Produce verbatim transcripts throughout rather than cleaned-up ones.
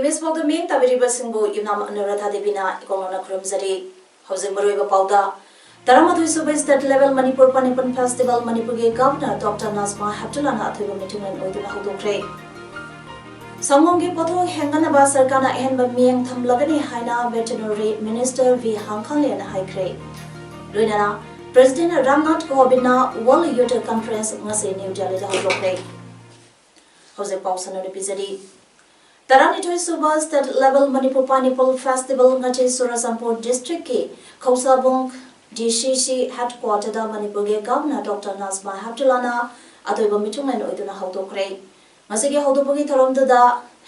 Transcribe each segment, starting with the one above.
Image ꯄꯥꯎꯗ ꯃꯤꯠꯌꯦꯡ ꯇꯥꯕꯤꯔꯤꯕꯁꯤꯡꯕꯨ ꯏꯝꯅꯥꯝ ꯑꯅꯨꯔꯥꯙꯥ ꯗꯦꯕꯤꯅ ꯏꯀꯣꯛ ꯅꯧꯅ ꯈꯨꯔꯨꯝꯖꯔꯤ꯫ ꯍꯧꯖꯤꯛ ꯃꯔꯨꯑꯣꯏꯕ ꯄꯥꯎꯗ, ꯇꯔꯥꯃꯥꯊꯣꯏ ꯁꯨꯕ State Level Manipur Pineapple Festival ꯃꯅꯤꯄꯨꯔꯒꯤ Governor Doctor ꯅꯥꯖꯃꯥ ꯍꯦꯞꯇꯨꯂꯥꯅ ꯑꯊꯣꯏꯕ ꯃꯤꯊꯨꯡꯂꯦꯟ ꯑꯣꯏꯗꯨꯅ ꯍꯧꯗꯣꯛꯈ꯭ꯔꯦ꯫ ꯁꯪꯒꯣꯝꯒꯤ ꯄꯣꯠꯊꯣꯛ ꯍꯦꯟꯒꯠꯅꯕ ꯁꯔꯀꯥꯔꯅ ꯑꯍꯦꯟꯕ ꯃꯤꯠꯌꯦꯡ ꯊꯝꯂꯒꯅꯤ ꯍꯥꯏꯅ Veterinary Minister ꯚꯤ ꯍꯥꯡꯈꯥꯡꯂꯦꯟꯅ ꯍꯥꯏꯈ꯭ꯔꯦ꯫ ꯂꯣꯏꯅꯅ President Ramnath ꯀꯣꯕꯤꯟꯗꯅ World Youth Conference ꯉꯁꯤ ꯅ꯭ꯌꯨ ꯗꯦꯜꯂꯤꯗ ꯍꯧꯗꯣꯛꯈ꯭ꯔꯦ꯫ ꯍꯧꯖꯤꯛ ꯄꯥꯎ ꯁꯟꯗꯣꯛꯅ ꯄꯤꯖꯔꯤ꯫ ꯇꯔꯥꯅꯤꯊꯣꯏ ꯁꯨꯕ State Level Manipur Pineapple Festival ꯉꯁꯤ ꯆꯨꯔꯆꯥꯟꯄꯨꯔ district ꯀꯤ ꯈꯧꯁꯥꯕꯨꯡ D C C headquarter ꯗ ꯃꯅꯤꯄꯨꯔꯒꯤ Governor Doctor ꯅꯥꯖꯃꯥ ꯍꯦꯞꯇꯨꯂꯥꯅ ꯑꯊꯣꯏꯕ ꯃꯤꯊꯨꯡꯂꯦꯟ ꯑꯣꯏꯗꯨꯅ ꯍꯧꯗꯣꯛꯈ꯭ꯔꯦ꯫ ꯉꯁꯤꯒꯤ ꯍꯧꯗꯣꯛꯄꯒꯤ ꯊꯧꯔꯝꯗꯨꯗ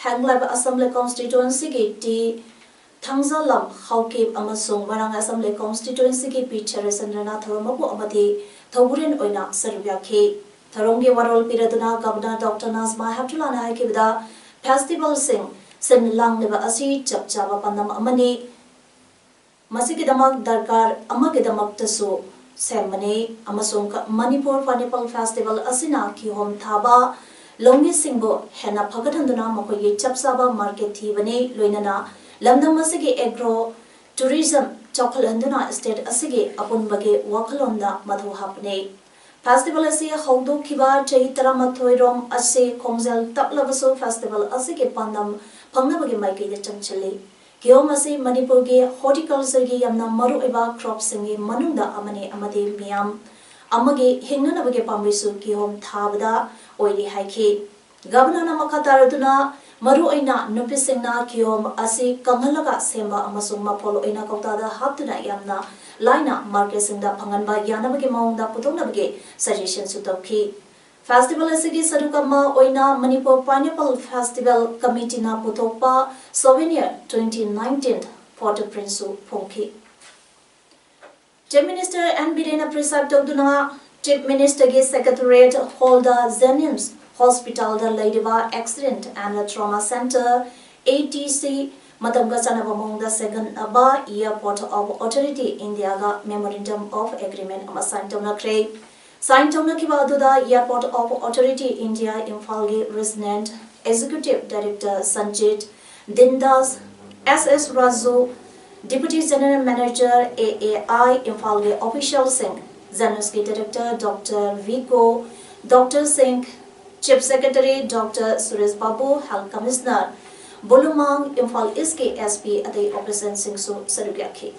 ꯍꯦꯡꯂꯥꯏꯕ Assembly Constituency ꯒꯤ ꯇꯤ ꯊꯥꯡꯖꯥꯂꯝ ꯍꯥꯎꯀꯤꯞ ꯑꯃꯁꯨꯡ ꯃꯣꯏꯔꯥꯡ Assembly Constituency ꯒꯤ ꯄꯤ ꯁꯔꯠꯆꯟꯗ꯭ꯔꯅ ꯊꯧꯔꯝ ꯃꯄꯨ ꯑꯃꯗꯤ ꯊꯧꯕꯨꯔꯦꯟ ꯑꯣꯏꯅ ꯁꯔꯨꯛ ꯌꯥꯈꯤ꯫ ꯊꯧꯔꯝꯒꯤ ꯋꯥꯔꯣꯜ ꯄꯤꯔꯗꯨꯅ Governor Doctor ꯅꯥꯖꯃꯥ ꯍꯦꯞꯇꯨꯂꯥꯅ ꯍꯥꯏꯈꯤꯕꯗ, festival ꯁꯤꯡ ꯁꯤꯟ ꯂꯥꯡꯂꯤꯕ ꯑꯁꯤ ꯆꯞ ꯆꯥꯕ ꯄꯥꯟꯗꯝ ꯑꯃꯅꯤ꯫ ꯃꯁꯤꯒꯤꯗꯃꯛ ꯗꯔꯀꯥꯔ ꯑꯃꯒꯤꯗꯃꯛꯇꯁꯨ ꯁꯦꯝꯕꯅꯤ ꯑꯃꯁꯨꯡ ꯀ-, Manipur Pineapple Festival ꯑꯁꯤꯅ ꯀꯤꯍꯣꯝ ꯊꯥꯕ ꯂꯧꯃꯤꯁꯤꯡꯕꯨ ꯍꯦꯟꯅ ꯐꯒꯠꯍꯟꯗꯨꯅ ꯃꯈꯣꯏꯒꯤ ꯆꯞ ꯆꯥꯕ market ꯊꯤꯕꯅꯤ, ꯂꯣꯏꯅꯅ ꯂꯝꯗꯝ ꯑꯁꯤꯒꯤ agro tourism ꯆꯥꯎꯈꯠꯍꯟꯗꯨꯅ state ꯑꯁꯤꯒꯤ ꯑꯄꯨꯟꯕꯒꯤ ꯋꯥꯈꯜꯂꯣꯟꯗ ꯃꯊꯧ ꯍꯥꯞꯄꯅꯤ꯫ Festival ꯑꯁꯤ ꯍꯧꯗꯣꯛꯈꯤꯕ ꯆꯍꯤ ꯇꯔꯥꯃꯥꯊꯣꯏ ꯔꯣꯝ ꯑꯁꯤ ꯈꯣꯡꯖꯦꯜ ꯇꯞꯂꯕꯁꯨ festival ꯑꯁꯤꯒꯤ ꯄꯥꯟꯗꯝ ꯐꯪꯅꯕꯒꯤ ꯃꯥꯏꯀꯩꯗ ꯆꯪꯁꯤꯜꯂꯤ꯫ ꯀꯤꯍꯣꯝ ꯑꯁꯤ ꯃꯅꯤꯄꯨꯔꯒꯤ horticulture ꯒꯤ ꯌꯥꯝꯅ ꯃꯔꯨꯑꯣꯏꯕ crop ꯁꯤꯡꯒꯤ ꯃꯅꯨꯡꯗ ꯑꯃꯅꯤ ꯑꯃꯗꯤ ꯃꯤꯌꯥꯝ ꯑꯃꯒꯤ ꯍꯤꯡꯅꯅꯕꯒꯤ ꯄꯥꯝꯕꯩꯁꯨ ꯀꯤꯍꯣꯝ ꯊꯥꯕꯗ ꯑꯣꯏꯔꯤ ꯍꯥꯏꯈꯤ꯫ Governor ꯅ ꯃꯈꯥ ꯇꯥꯔꯗꯨꯅ, ꯃꯔꯨꯑꯣꯏꯅ ꯅꯨꯄꯤꯁꯤꯡꯅ ꯀꯤꯍꯣꯝ ꯑꯁꯤ ꯀꯪꯍꯜꯂꯒ ꯁꯦꯝꯕ ꯑꯃꯁꯨꯡ ꯃꯐꯣꯜ ꯑꯣꯏꯅ ꯀꯧꯇꯥꯗ ꯍꯥꯞꯇꯨꯅ ꯌꯥꯝꯅ ꯂꯥꯏꯅ market ꯁꯤꯡꯗ ꯐꯪꯍꯟꯕ ꯌꯥꯅꯕꯒꯤ ꯃꯑꯣꯡꯗ ꯄꯨꯊꯣꯛꯅꯕꯒꯤ suggestion ꯁꯨ ꯇꯧꯈꯤ꯫ Festival ꯑꯁꯤꯒꯤ ꯁꯔꯨꯛ ꯑꯃ ꯑꯣꯏꯅ Manipur Pineapple Festival Committee ꯅ ꯄꯨꯊꯣꯛꯄ Souvenir twenty nineteen Port-au-Prince-ꯁꯨ ꯐꯣꯡꯈꯤ꯫ Chief Minister N Biren-ꯅ preside ꯇꯧꯗꯨꯅ Chief Minister-ꯒꯤ Secretariat Hall-ꯗ JNIMS Hospital-ꯗ ꯂꯩꯔꯤꯕ Accident and Trauma Center, A T C, ꯃꯇꯝꯒ ꯆꯥꯟꯅꯕ ꯃꯑꯣꯡꯗ ꯁꯦꯝꯒꯠꯅꯕ Airport Authority India-ꯒ Memorandum of Agreement ꯑꯃ sign ꯇꯧꯅꯈ꯭ꯔꯦ꯫ Sign ꯇꯧꯅꯈꯤꯕ ꯑꯗꯨꯗ Airport Authority India ꯏꯝꯐꯥꯜꯒꯤ Regional Executive Director Sanjit Dindas, S S Raju, Deputy General Manager, A A I ꯏꯝꯐꯥꯜꯒꯤ official-ꯁꯤꯡ, JNIMS-ꯀꯤ Director Doctor Vico, Doctor Singh, Chief Secretary Doctor Suresh Babu, Health Commissioner ꯕꯨꯂꯨꯃꯥꯡ, Imphal East-ꯀꯤ S P, ꯑꯇꯩ officer-ꯁꯤꯡꯁꯨ ꯁꯔꯨꯛ ꯌꯥꯈꯤ꯫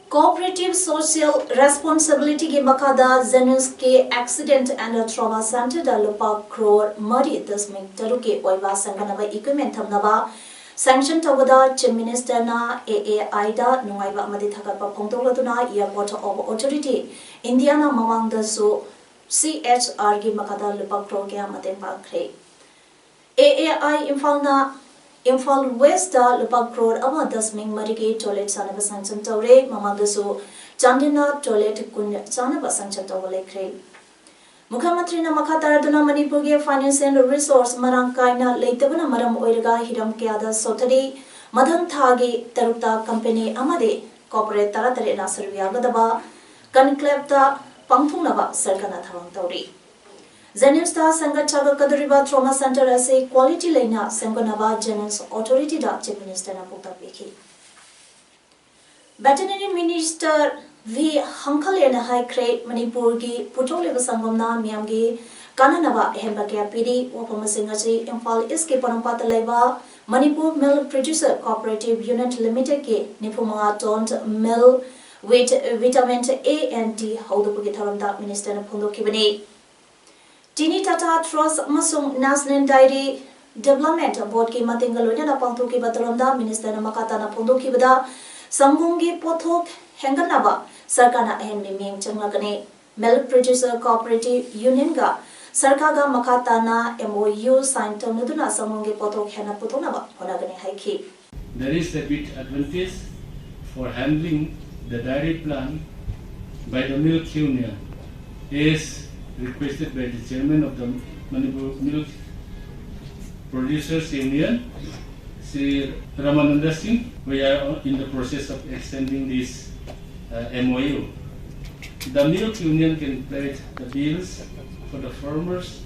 Cooperative Social Responsibility-ꯒꯤ ꯃꯈꯥꯗ JNIMS-ꯀꯤ Accident and Trauma Center-ꯗ ꯂꯨꯄꯥ ꯀ꯭ꯔꯣꯔ ꯃꯔꯤ ꯗꯁꯃꯤꯛ ꯇꯔꯨꯛꯀꯤ ꯑꯣꯏꯕ ꯁꯦꯝꯒꯠꯅꯕ equipment ꯊꯝꯅꯕ sanction ꯇꯧꯕꯗ Chief Minister-ꯅ A A I-ꯗ ꯅꯨꯡꯉꯥꯏꯕ ꯑꯃꯗꯤ ꯊꯥꯒꯠꯄ ꯐꯣꯡꯗꯣꯛꯂꯗꯨꯅ Airport Authority India-ꯅ ꯃꯃꯥꯡꯗꯁꯨ C H R-ꯒꯤ ꯃꯈꯥꯗ ꯂꯨꯄꯥ ꯀ꯭ꯔꯣꯔ ꯀꯌꯥ ꯃꯇꯦꯡ ꯄꯥꯡꯈ꯭ꯔꯦ꯫ A A I ꯏꯝꯐꯥꯜꯅ ꯏꯝꯐꯥꯜ West-ꯇ ꯂꯨꯄꯥ ꯀ꯭ꯔꯣꯔ ꯑꯃ ꯗꯁꯃꯤꯛ ꯃꯔꯤꯒꯤ toilet ꯁꯥꯅꯕ sanction ꯇꯧꯔꯦ꯫ ꯃꯃꯥꯡꯗꯁꯨ ꯆꯥꯟꯗꯦꯜꯅ toilet ꯀꯨꯟ ꯁꯥꯅꯕ sanction ꯇꯧꯕ ꯂꯩꯈ꯭ꯔꯦ꯫ ꯃꯨꯈ꯭ꯌ ꯃꯟꯇ꯭ꯔꯤꯅ ꯃꯈꯥ ꯇꯥꯔꯗꯨꯅ ꯃꯅꯤꯄꯨꯔꯒꯤ financial resource ꯃꯔꯥꯡ ꯀꯥꯏꯅ ꯂꯩꯇꯕꯅ ꯃꯔꯝ ꯑꯣꯏꯔꯒ ꯍꯤꯔꯝ ꯀꯌꯥꯗ ꯁꯣꯊꯔꯤ, ꯃꯊꯪ ꯊꯥꯒꯤ ꯇꯔꯨꯛꯇ company ꯑꯃꯗꯤ corporate ꯇꯔꯥꯇꯔꯦꯠꯅ ꯁꯔꯨꯛ ꯌꯥꯒꯗꯕ conclave-ꯇ ꯄꯥꯡꯊꯣꯛꯅꯕ ꯁꯔꯀꯥꯔꯅ ꯊꯧꯔꯥꯡ ꯇꯧꯔꯤ꯫ JNIMS-ꯇ ꯁꯦꯝꯒꯠ ꯁꯥꯒꯠꯀꯗꯧꯔꯤꯕ trauma center ꯑꯁꯤ quality ꯂꯩꯅ ꯁꯦꯝꯒꯠꯅꯕ JNIMS Authority-ꯗ Chief Minister-ꯅ ꯄꯥꯎꯇꯥꯛ ꯄꯤꯈꯤ꯫ Veterinary Minister V ꯍꯪꯈꯂꯦꯅ ꯍꯥꯏꯈ꯭ꯔꯦ, ꯃꯅꯤꯄꯨꯔꯒꯤ ꯄꯨꯊꯣꯛꯂꯤꯕ ꯁꯪꯒꯣꯝꯅ ꯃꯤꯌꯥꯝꯒꯤ ꯀꯥꯟꯅꯅꯕ ꯑꯍꯦꯟꯕ ꯀꯌꯥ ꯄꯤꯔꯤ꯫ ꯋꯥꯐꯝꯁꯤꯡ ꯑꯁꯤ ꯏꯝꯐꯥꯜ East-ꯀꯤ ꯄꯣꯔꯣꯝꯄꯥꯠꯇ ꯂꯩꯕ Manipur Milk Producer Cooperative Unit Limited-ꯀꯤ ꯅꯤꯐꯨ ꯃꯉꯥ ton milk with vitamin A and D ꯍꯧꯗꯣꯛꯄꯒꯤ ꯊꯧꯔꯝꯗ Minister-ꯅ ꯐꯣꯡꯗꯣꯛꯈꯤꯕꯅꯤ꯫ Tiny Tata Trust ꯑꯃꯁꯨꯡ National Dairy Development Board-ꯀꯤ ꯃꯇꯦꯡꯒ ꯂꯣꯏꯅꯅ ꯄꯥꯡꯊꯣꯛꯈꯤꯕ ꯊꯧꯔꯝꯗ Minister-ꯅ ꯃꯈꯥ ꯇꯥꯅ ꯐꯣꯡꯗꯣꯛꯈꯤꯕꯗ, ꯁꯪꯒꯣꯝꯒꯤ ꯄꯣꯠꯊꯣꯛ ꯍꯦꯟꯒꯠꯅꯕ ꯁꯔꯀꯥꯔꯅ ꯑꯍꯦꯟꯕ ꯃꯤꯠꯌꯦꯡ ꯆꯪꯂꯒꯅꯤ꯫ Milk Producer Cooperative Union-ꯒ ꯁꯔꯀꯥꯔꯒ ꯃꯈꯥ ꯇꯥꯅ M O U sign ꯇꯧꯅꯗꯨꯅ ꯁꯪꯒꯣꯝꯒꯤ ꯄꯣꯠꯊꯣꯛ ꯍꯦꯟꯅ ꯄꯨꯊꯣꯛꯅꯕ ꯍꯣꯠꯅꯒꯅꯤ ꯍꯥꯏꯈꯤ꯫ There is a big advantage for handling the dairy plant by the milk union, as requested by the chairman of the Manipur Milk Producers Union, Sri Ramananda Singh. We are in the process of extending this uh, M O U. The milk union can pay the bills for the farmers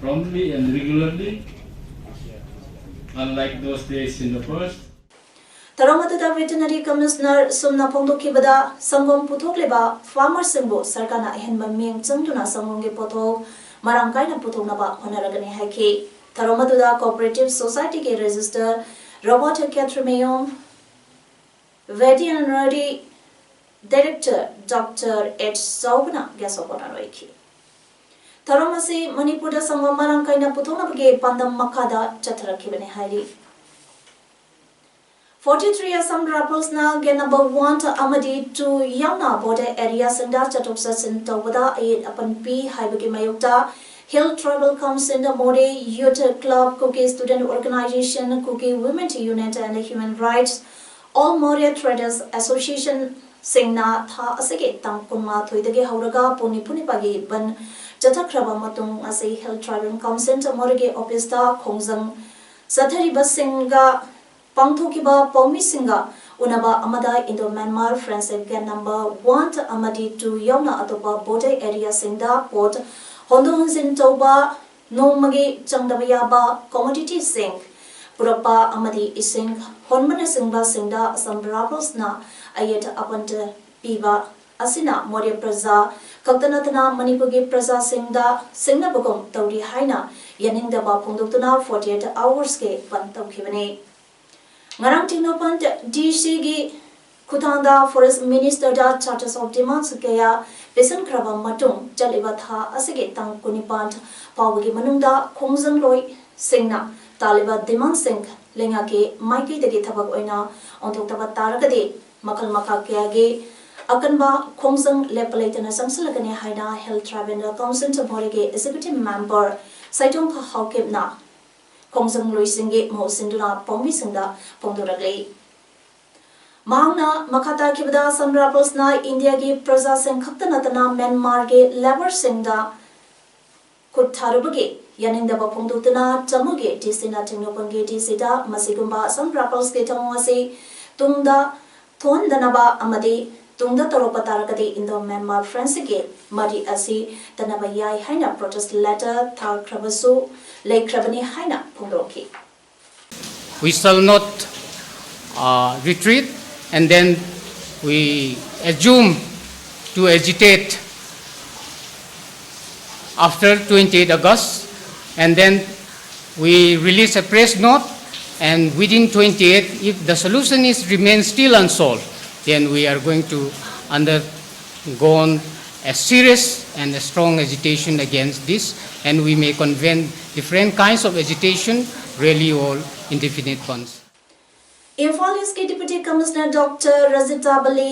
promptly and regularly, unlike those days in the past. ꯊꯧꯔꯝ ꯑꯗꯨꯗ Veterinary Commissioner ꯁꯨꯝꯅ ꯐꯣꯡꯗꯣꯛꯈꯤꯕꯗ, ꯁꯪꯒꯣꯝ ꯄꯨꯊꯣꯛꯂꯤꯕ farmerꯁꯤꯡꯕꯨ ꯁꯔꯀꯥꯔꯅ ꯑꯍꯦꯟꯕ ꯃꯤꯠꯌꯦꯡ ꯆꯪꯗꯨꯅ ꯁꯪꯒꯣꯝꯒꯤ ꯄꯣꯠꯊꯣꯛ ꯃꯔꯥꯡ ꯀꯥꯏꯅ ꯄꯨꯊꯣꯛꯅꯕ ꯍꯣꯠꯅꯔꯒꯅꯤ ꯍꯥꯏꯈꯤ꯫ ꯊꯧꯔꯝ ꯑꯗꯨꯗ Cooperative Societyꯒꯤ Registrar Robert K Thrimayong, Veterinary Director Doctor H ꯆꯥꯎꯕꯅ guest of honour ꯑꯣꯏꯈꯤ꯫ ꯊꯧꯔꯝ ꯑꯁꯤ ꯃꯅꯤꯄꯨꯔꯗ ꯁꯪꯒꯣꯝ ꯃꯔꯥꯡ ꯀꯥꯏꯅ ꯄꯨꯊꯣꯛꯅꯕꯒꯤ ꯄꯥꯟꯗꯝ ꯃꯈꯥꯗ ꯆꯠꯊꯔꯛꯈꯤꯕꯅꯤ ꯍꯥꯏꯔꯤ꯫ Forty three Assam Riflesꯅ gate number one ꯑꯃꯗꯤ two ꯌꯥꯎꯅ border areaꯁꯤꯡꯗ ꯆꯠꯊꯣꯛ ꯆꯠꯁꯤꯟ ꯇꯧꯕꯗ ꯑꯌꯦꯠ ꯑꯄꯟ ꯄꯤ ꯍꯥꯏꯕꯒꯤ ꯃꯥꯌꯣꯛꯇ Hill Tribal Council, Moreh Youth Club, Kuki Student Organisation, Kuki Women Unit and Human Rights, All Moreh Traders Association ꯁꯤꯡꯅ ꯊꯥ ꯑꯁꯤꯒꯤ ꯇꯥꯡ ꯀꯨꯟꯃꯥꯊꯣꯏꯗꯒꯤ ꯍꯧꯔꯒ ꯄꯨꯡ ꯅꯤꯐꯨ ꯅꯤꯄꯥꯜꯒꯤ ꯕꯟ ꯆꯠꯊꯈ꯭ꯔꯕ ꯃꯇꯨꯡ ꯑꯁꯤ Hill Tribal Council ꯃꯣꯔꯦꯒꯤ officeꯇ ꯈꯣꯡꯖꯪ ꯆꯠꯊꯔꯤꯕꯁꯤꯡꯒ ꯄꯥꯡꯊꯣꯛꯈꯤꯕ ꯄꯥꯎꯃꯤꯁꯤꯡꯒ ꯎꯅꯕ ꯑꯃꯗ Indo Myanmar Friendship Gate number one ꯑꯃꯗꯤ two ꯌꯥꯎꯅ ꯑꯇꯣꯞꯄ border areaꯁꯤꯡꯗ ꯄꯣꯠ ꯍꯣꯟꯗꯣꯛ ꯍꯣꯟꯖꯤꯟ ꯇꯧꯕ, ꯅꯣꯡꯃꯒꯤ ꯆꯪꯗꯕ ꯌꯥꯕ commodityꯁꯤꯡ ꯄꯨꯔꯛꯄ ꯑꯃꯗꯤ ꯏꯁꯤꯡ ꯍꯣꯟꯕꯅꯆꯤꯡꯕꯁꯤꯡꯗ Assam Riflesꯅ ꯑꯌꯦꯠ ꯑꯄꯟ ꯄꯤꯕ ꯑꯁꯤꯅ ꯃꯣꯔꯦ ꯄ꯭ꯔꯖꯥ ꯈꯛꯇ ꯅꯠꯇꯅ ꯃꯅꯤꯄꯨꯔꯒꯤ ꯄ꯭ꯔꯖꯥꯁꯤꯡꯗ ꯁꯤꯡꯅꯕꯒꯨꯝ ꯇꯧꯔꯤ ꯍꯥꯏꯅ ꯌꯥꯅꯤꯡꯗꯕ ꯐꯣꯡꯗꯣꯛꯇꯨꯅ forty eight hoursꯀꯤ ꯕꯟ ꯇꯧꯈꯤꯕꯅꯤ꯫ ꯉꯔꯥꯡ ꯇꯦꯡꯅꯧꯄꯜ DCꯒꯤ ꯈꯨꯠꯊꯥꯡꯗ Forest Ministerꯗ charters of demands ꯀꯌꯥ ꯄꯤꯁꯤꯟꯈ꯭ꯔꯕ ꯃꯇꯨꯡ, ꯆꯠꯂꯤꯕ ꯊꯥ ꯑꯁꯤꯒꯤ ꯇꯥꯡ ꯀꯨꯟꯅꯤꯄꯥꯜ ꯐꯥꯎꯕꯒꯤ ꯃꯅꯨꯡꯗ ꯈꯣꯡꯖꯪꯂꯣꯏꯁꯤꯡꯅ ꯇꯥꯜꯂꯤꯕ demandꯁꯤꯡ ꯂꯩꯉꯥꯛꯀꯤ ꯃꯥꯏꯀꯩꯗꯒꯤ ꯊꯕꯛ ꯑꯣꯏꯅ ꯑꯣꯟꯊꯣꯛꯇꯕ ꯇꯥꯔꯒꯗꯤ, ꯃꯈꯜ ꯃꯈꯥ ꯀꯌꯥꯒꯤ ꯑꯀꯟꯕ ꯈꯣꯡꯖꯪ ꯂꯦꯞꯄ ꯂꯩꯇꯅ ꯆꯪꯁꯤꯜꯂꯒꯅꯤ ꯍꯥꯏꯅ Hill Tribal Council ꯃꯣꯔꯦꯒꯤ Executive Member ꯁꯥꯏꯗꯣꯝ ꯍꯥꯎꯀꯤꯞꯅ ꯈꯣꯡꯖꯪꯂꯣꯏꯁꯤꯡꯒꯤ ꯃꯍꯨꯠ ꯁꯤꯟꯗꯨꯅ ꯄꯥꯎꯃꯤꯁꯤꯡꯗ ꯐꯣꯡꯗꯣꯔꯛꯂꯤ꯫ ꯃꯍꯥꯛꯅ ꯃꯈꯥ ꯇꯥꯈꯤꯕꯗ, ꯑꯁꯥꯝ ꯔꯥꯏꯐꯜꯁꯅ ꯏꯟꯗꯤꯌꯥꯒꯤ ꯄ꯭ꯔꯖꯥꯁꯤꯡ ꯈꯛꯇ ꯅꯠꯇꯅ ꯃ꯭ꯌꯥꯟꯃꯥꯔꯒꯤ ꯂꯦꯕꯔꯁꯤꯡꯗ ꯈꯨꯠ ꯊꯥꯔꯨꯕꯒꯤ ꯌꯥꯅꯤꯡꯗꯕ ꯐꯣꯡꯗꯣꯛꯇꯨꯅ ꯆꯃꯨꯒꯤ ꯗꯤ ꯁꯤꯅ ꯇꯦꯡꯅꯧꯄꯜꯒꯤ ꯗꯤ ꯁꯤꯗ ꯃꯁꯤꯒꯨꯝꯕ ꯑꯁꯥꯝ ꯔꯥꯏꯐꯜꯁꯀꯤ ꯊꯧꯑꯣꯡ ꯑꯁꯤ ꯇꯨꯡꯗ ꯊꯣꯛꯍꯟꯗꯅꯕ ꯑꯃꯗꯤ ꯇꯨꯡꯗ ꯇꯧꯔꯛꯄ ꯇꯥꯔꯒꯗꯤ ꯏꯟꯗꯣ ꯃ꯭ꯌꯥꯟꯃꯥꯔ ꯐ꯭ꯔꯦꯟꯁꯤꯒꯤ ꯃꯔꯤ ꯑꯁꯤ ꯇꯠꯅꯕ ꯌꯥꯏ ꯍꯥꯏꯅ ꯄ꯭ꯔꯣꯇꯦꯁ ꯂꯦꯇꯔ ꯊꯥꯈ꯭ꯔꯕꯁꯨ ꯂꯩꯈ꯭ꯔꯕꯅꯤ ꯍꯥꯏꯅ ꯐꯣꯡꯗꯣꯔꯛꯈꯤ꯫ We shall not uh, retreat, and then we assume to agitate after twenty-eighth August, and then we release a press note, and within twenty-eight, if the solution is remains still unsolved, then we are going to undergo a serious and a strong agitation against this, and we may convene different kinds of agitation, rally or indefinite ones. Imphal ꯏꯁꯀꯤ deputy commissioner doctor ꯔꯖꯤꯇꯥ Bali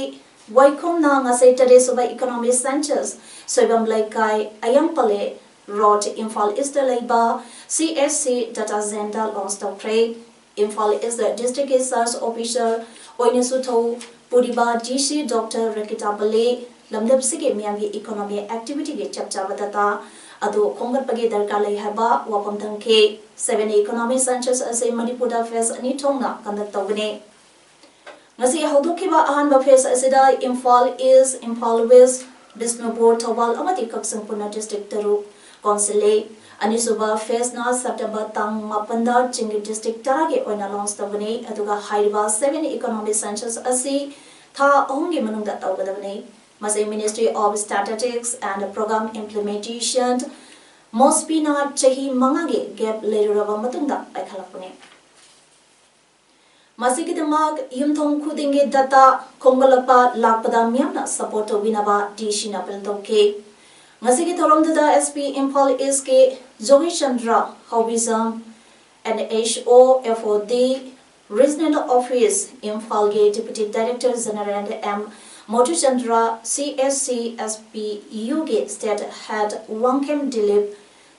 ꯋꯥꯏꯈꯣꯝꯅ ꯉꯁꯤ ꯇꯔꯦꯠꯁꯨꯕ economy census Soibam ꯂꯩꯀꯥꯏ ꯑꯌꯥꯡꯄꯜꯂꯦ road Imphal east ꯂꯩꯕ ꯁꯤ S ꯁꯤ data centre launch ꯇꯧꯈ꯭ꯔꯦ꯫ Imphal east ꯗꯤꯁꯇ꯭ꯔꯤꯛꯀꯤ ꯁꯥꯔꯁ officer ꯑꯣꯏꯅꯁꯨ ꯊꯧ ꯄꯨꯔꯤꯕ ꯗꯤ ꯁꯤ ꯗꯣꯛꯇꯔ ꯔꯖꯤꯇꯥ ꯕꯂꯤ ꯂꯝꯗꯝꯁꯤꯒꯤ ꯃꯤꯌꯥꯝꯒꯤ ꯏꯀꯣꯅꯣꯃꯤ ꯑꯦꯛꯇꯤꯚꯤꯇꯤꯒꯤ ꯆꯞ ꯆꯥꯕ ꯗꯥꯇꯥ ꯑꯗꯨ ꯈꯣꯝꯒꯠꯄꯒꯤ ꯗꯔꯀꯥꯔ ꯂꯩ ꯍꯥꯏꯕ ꯋꯥꯐꯝ ꯊꯝꯈꯤ꯫ ꯁꯚꯦꯟ ꯏꯀꯣꯅꯣꯃꯤ ꯁꯦꯟꯁꯁ ꯑꯁꯤ ꯃꯅꯤꯄꯨꯔꯗ ꯐꯦꯁ ꯑꯅꯤ ꯊꯣꯛꯅ ꯀꯟꯗꯛ ꯇꯧꯒꯅꯤ꯫ ꯉꯁꯤ ꯍꯧꯗꯣꯛꯈꯤꯕ ꯑꯍꯥꯟꯕ ꯐꯦꯁ ꯑꯁꯤꯗ ꯏꯝꯐꯥꯜ ꯏꯁ, ꯏꯝꯐꯥꯜ ꯋꯦꯁ, ꯕꯤꯁꯅꯨꯄꯨꯔ, ꯊꯧꯕꯥꯜ ꯑꯃꯗꯤ ꯀꯛꯆꯤꯡ ꯄꯨꯟꯅ ꯗꯤꯁꯇ꯭ꯔꯤꯛ ꯇꯔꯨꯛ ꯀꯣꯟꯁꯤꯜꯂꯤ꯫ ꯑꯅꯤꯁꯨꯕ ꯐꯦꯁꯅ ꯁꯦꯞꯇꯦꯝꯕꯔ ꯇꯥꯡ ꯃꯥꯄꯟꯗ ꯆꯤꯡꯒꯤ ꯗꯤꯁꯇ꯭ꯔꯤꯛ ꯇꯔꯥꯒꯤ ꯑꯣꯏꯅ ꯂꯣꯟꯆ ꯇꯧꯒꯅꯤ꯫ ꯑꯗꯨꯒ ꯍꯥꯏꯔꯤꯕ ꯁꯚꯦꯟ ꯏꯀꯣꯅꯣꯃꯤ ꯁꯦꯟꯁꯁ ꯑꯁꯤ ꯊꯥ ꯑꯍꯨꯝꯒꯤ ꯃꯅꯨꯡꯗ ꯇꯧꯒꯗꯕꯅꯤ꯫ ꯃꯁꯤ Ministry of Statistics and Program Implementation, ꯃꯣꯁꯄꯤꯅ ꯆꯍꯤ ꯃꯉꯥꯒꯤ ꯒꯦꯞ ꯂꯩꯔꯨꯔꯕ ꯃꯇꯨꯡꯗ ꯄꯥꯏꯈꯠꯂꯛꯄꯅꯤ꯫ ꯃꯁꯤꯒꯤꯗꯃꯛ ꯌꯨꯝꯊꯣꯡ ꯈꯨꯗꯤꯡꯒꯤ ꯗꯇꯥ ꯈꯣꯝꯒꯠꯂꯛꯄ ꯂꯥꯛꯄꯗ ꯃꯤꯌꯥꯝꯅ ꯁꯄꯣꯔꯠ ꯇꯧꯕꯤꯅꯕ ꯗꯤ ꯁꯤꯅ ꯑꯄꯤꯜ ꯇꯧꯈꯤ꯫ ꯉꯁꯤꯒꯤ ꯊꯧꯔꯝꯗꯨꯗ ꯑꯦꯁ ꯄꯤ ꯏꯝꯐꯥꯜ ꯏꯁꯀꯤ Jogi Chandra Haobijam, N H O F O D regional office ꯏꯝꯐꯥꯜꯒꯤ deputy director general M Motuchandra, C S C S P ꯌꯨꯒꯤ state head Wangkhem Dilip,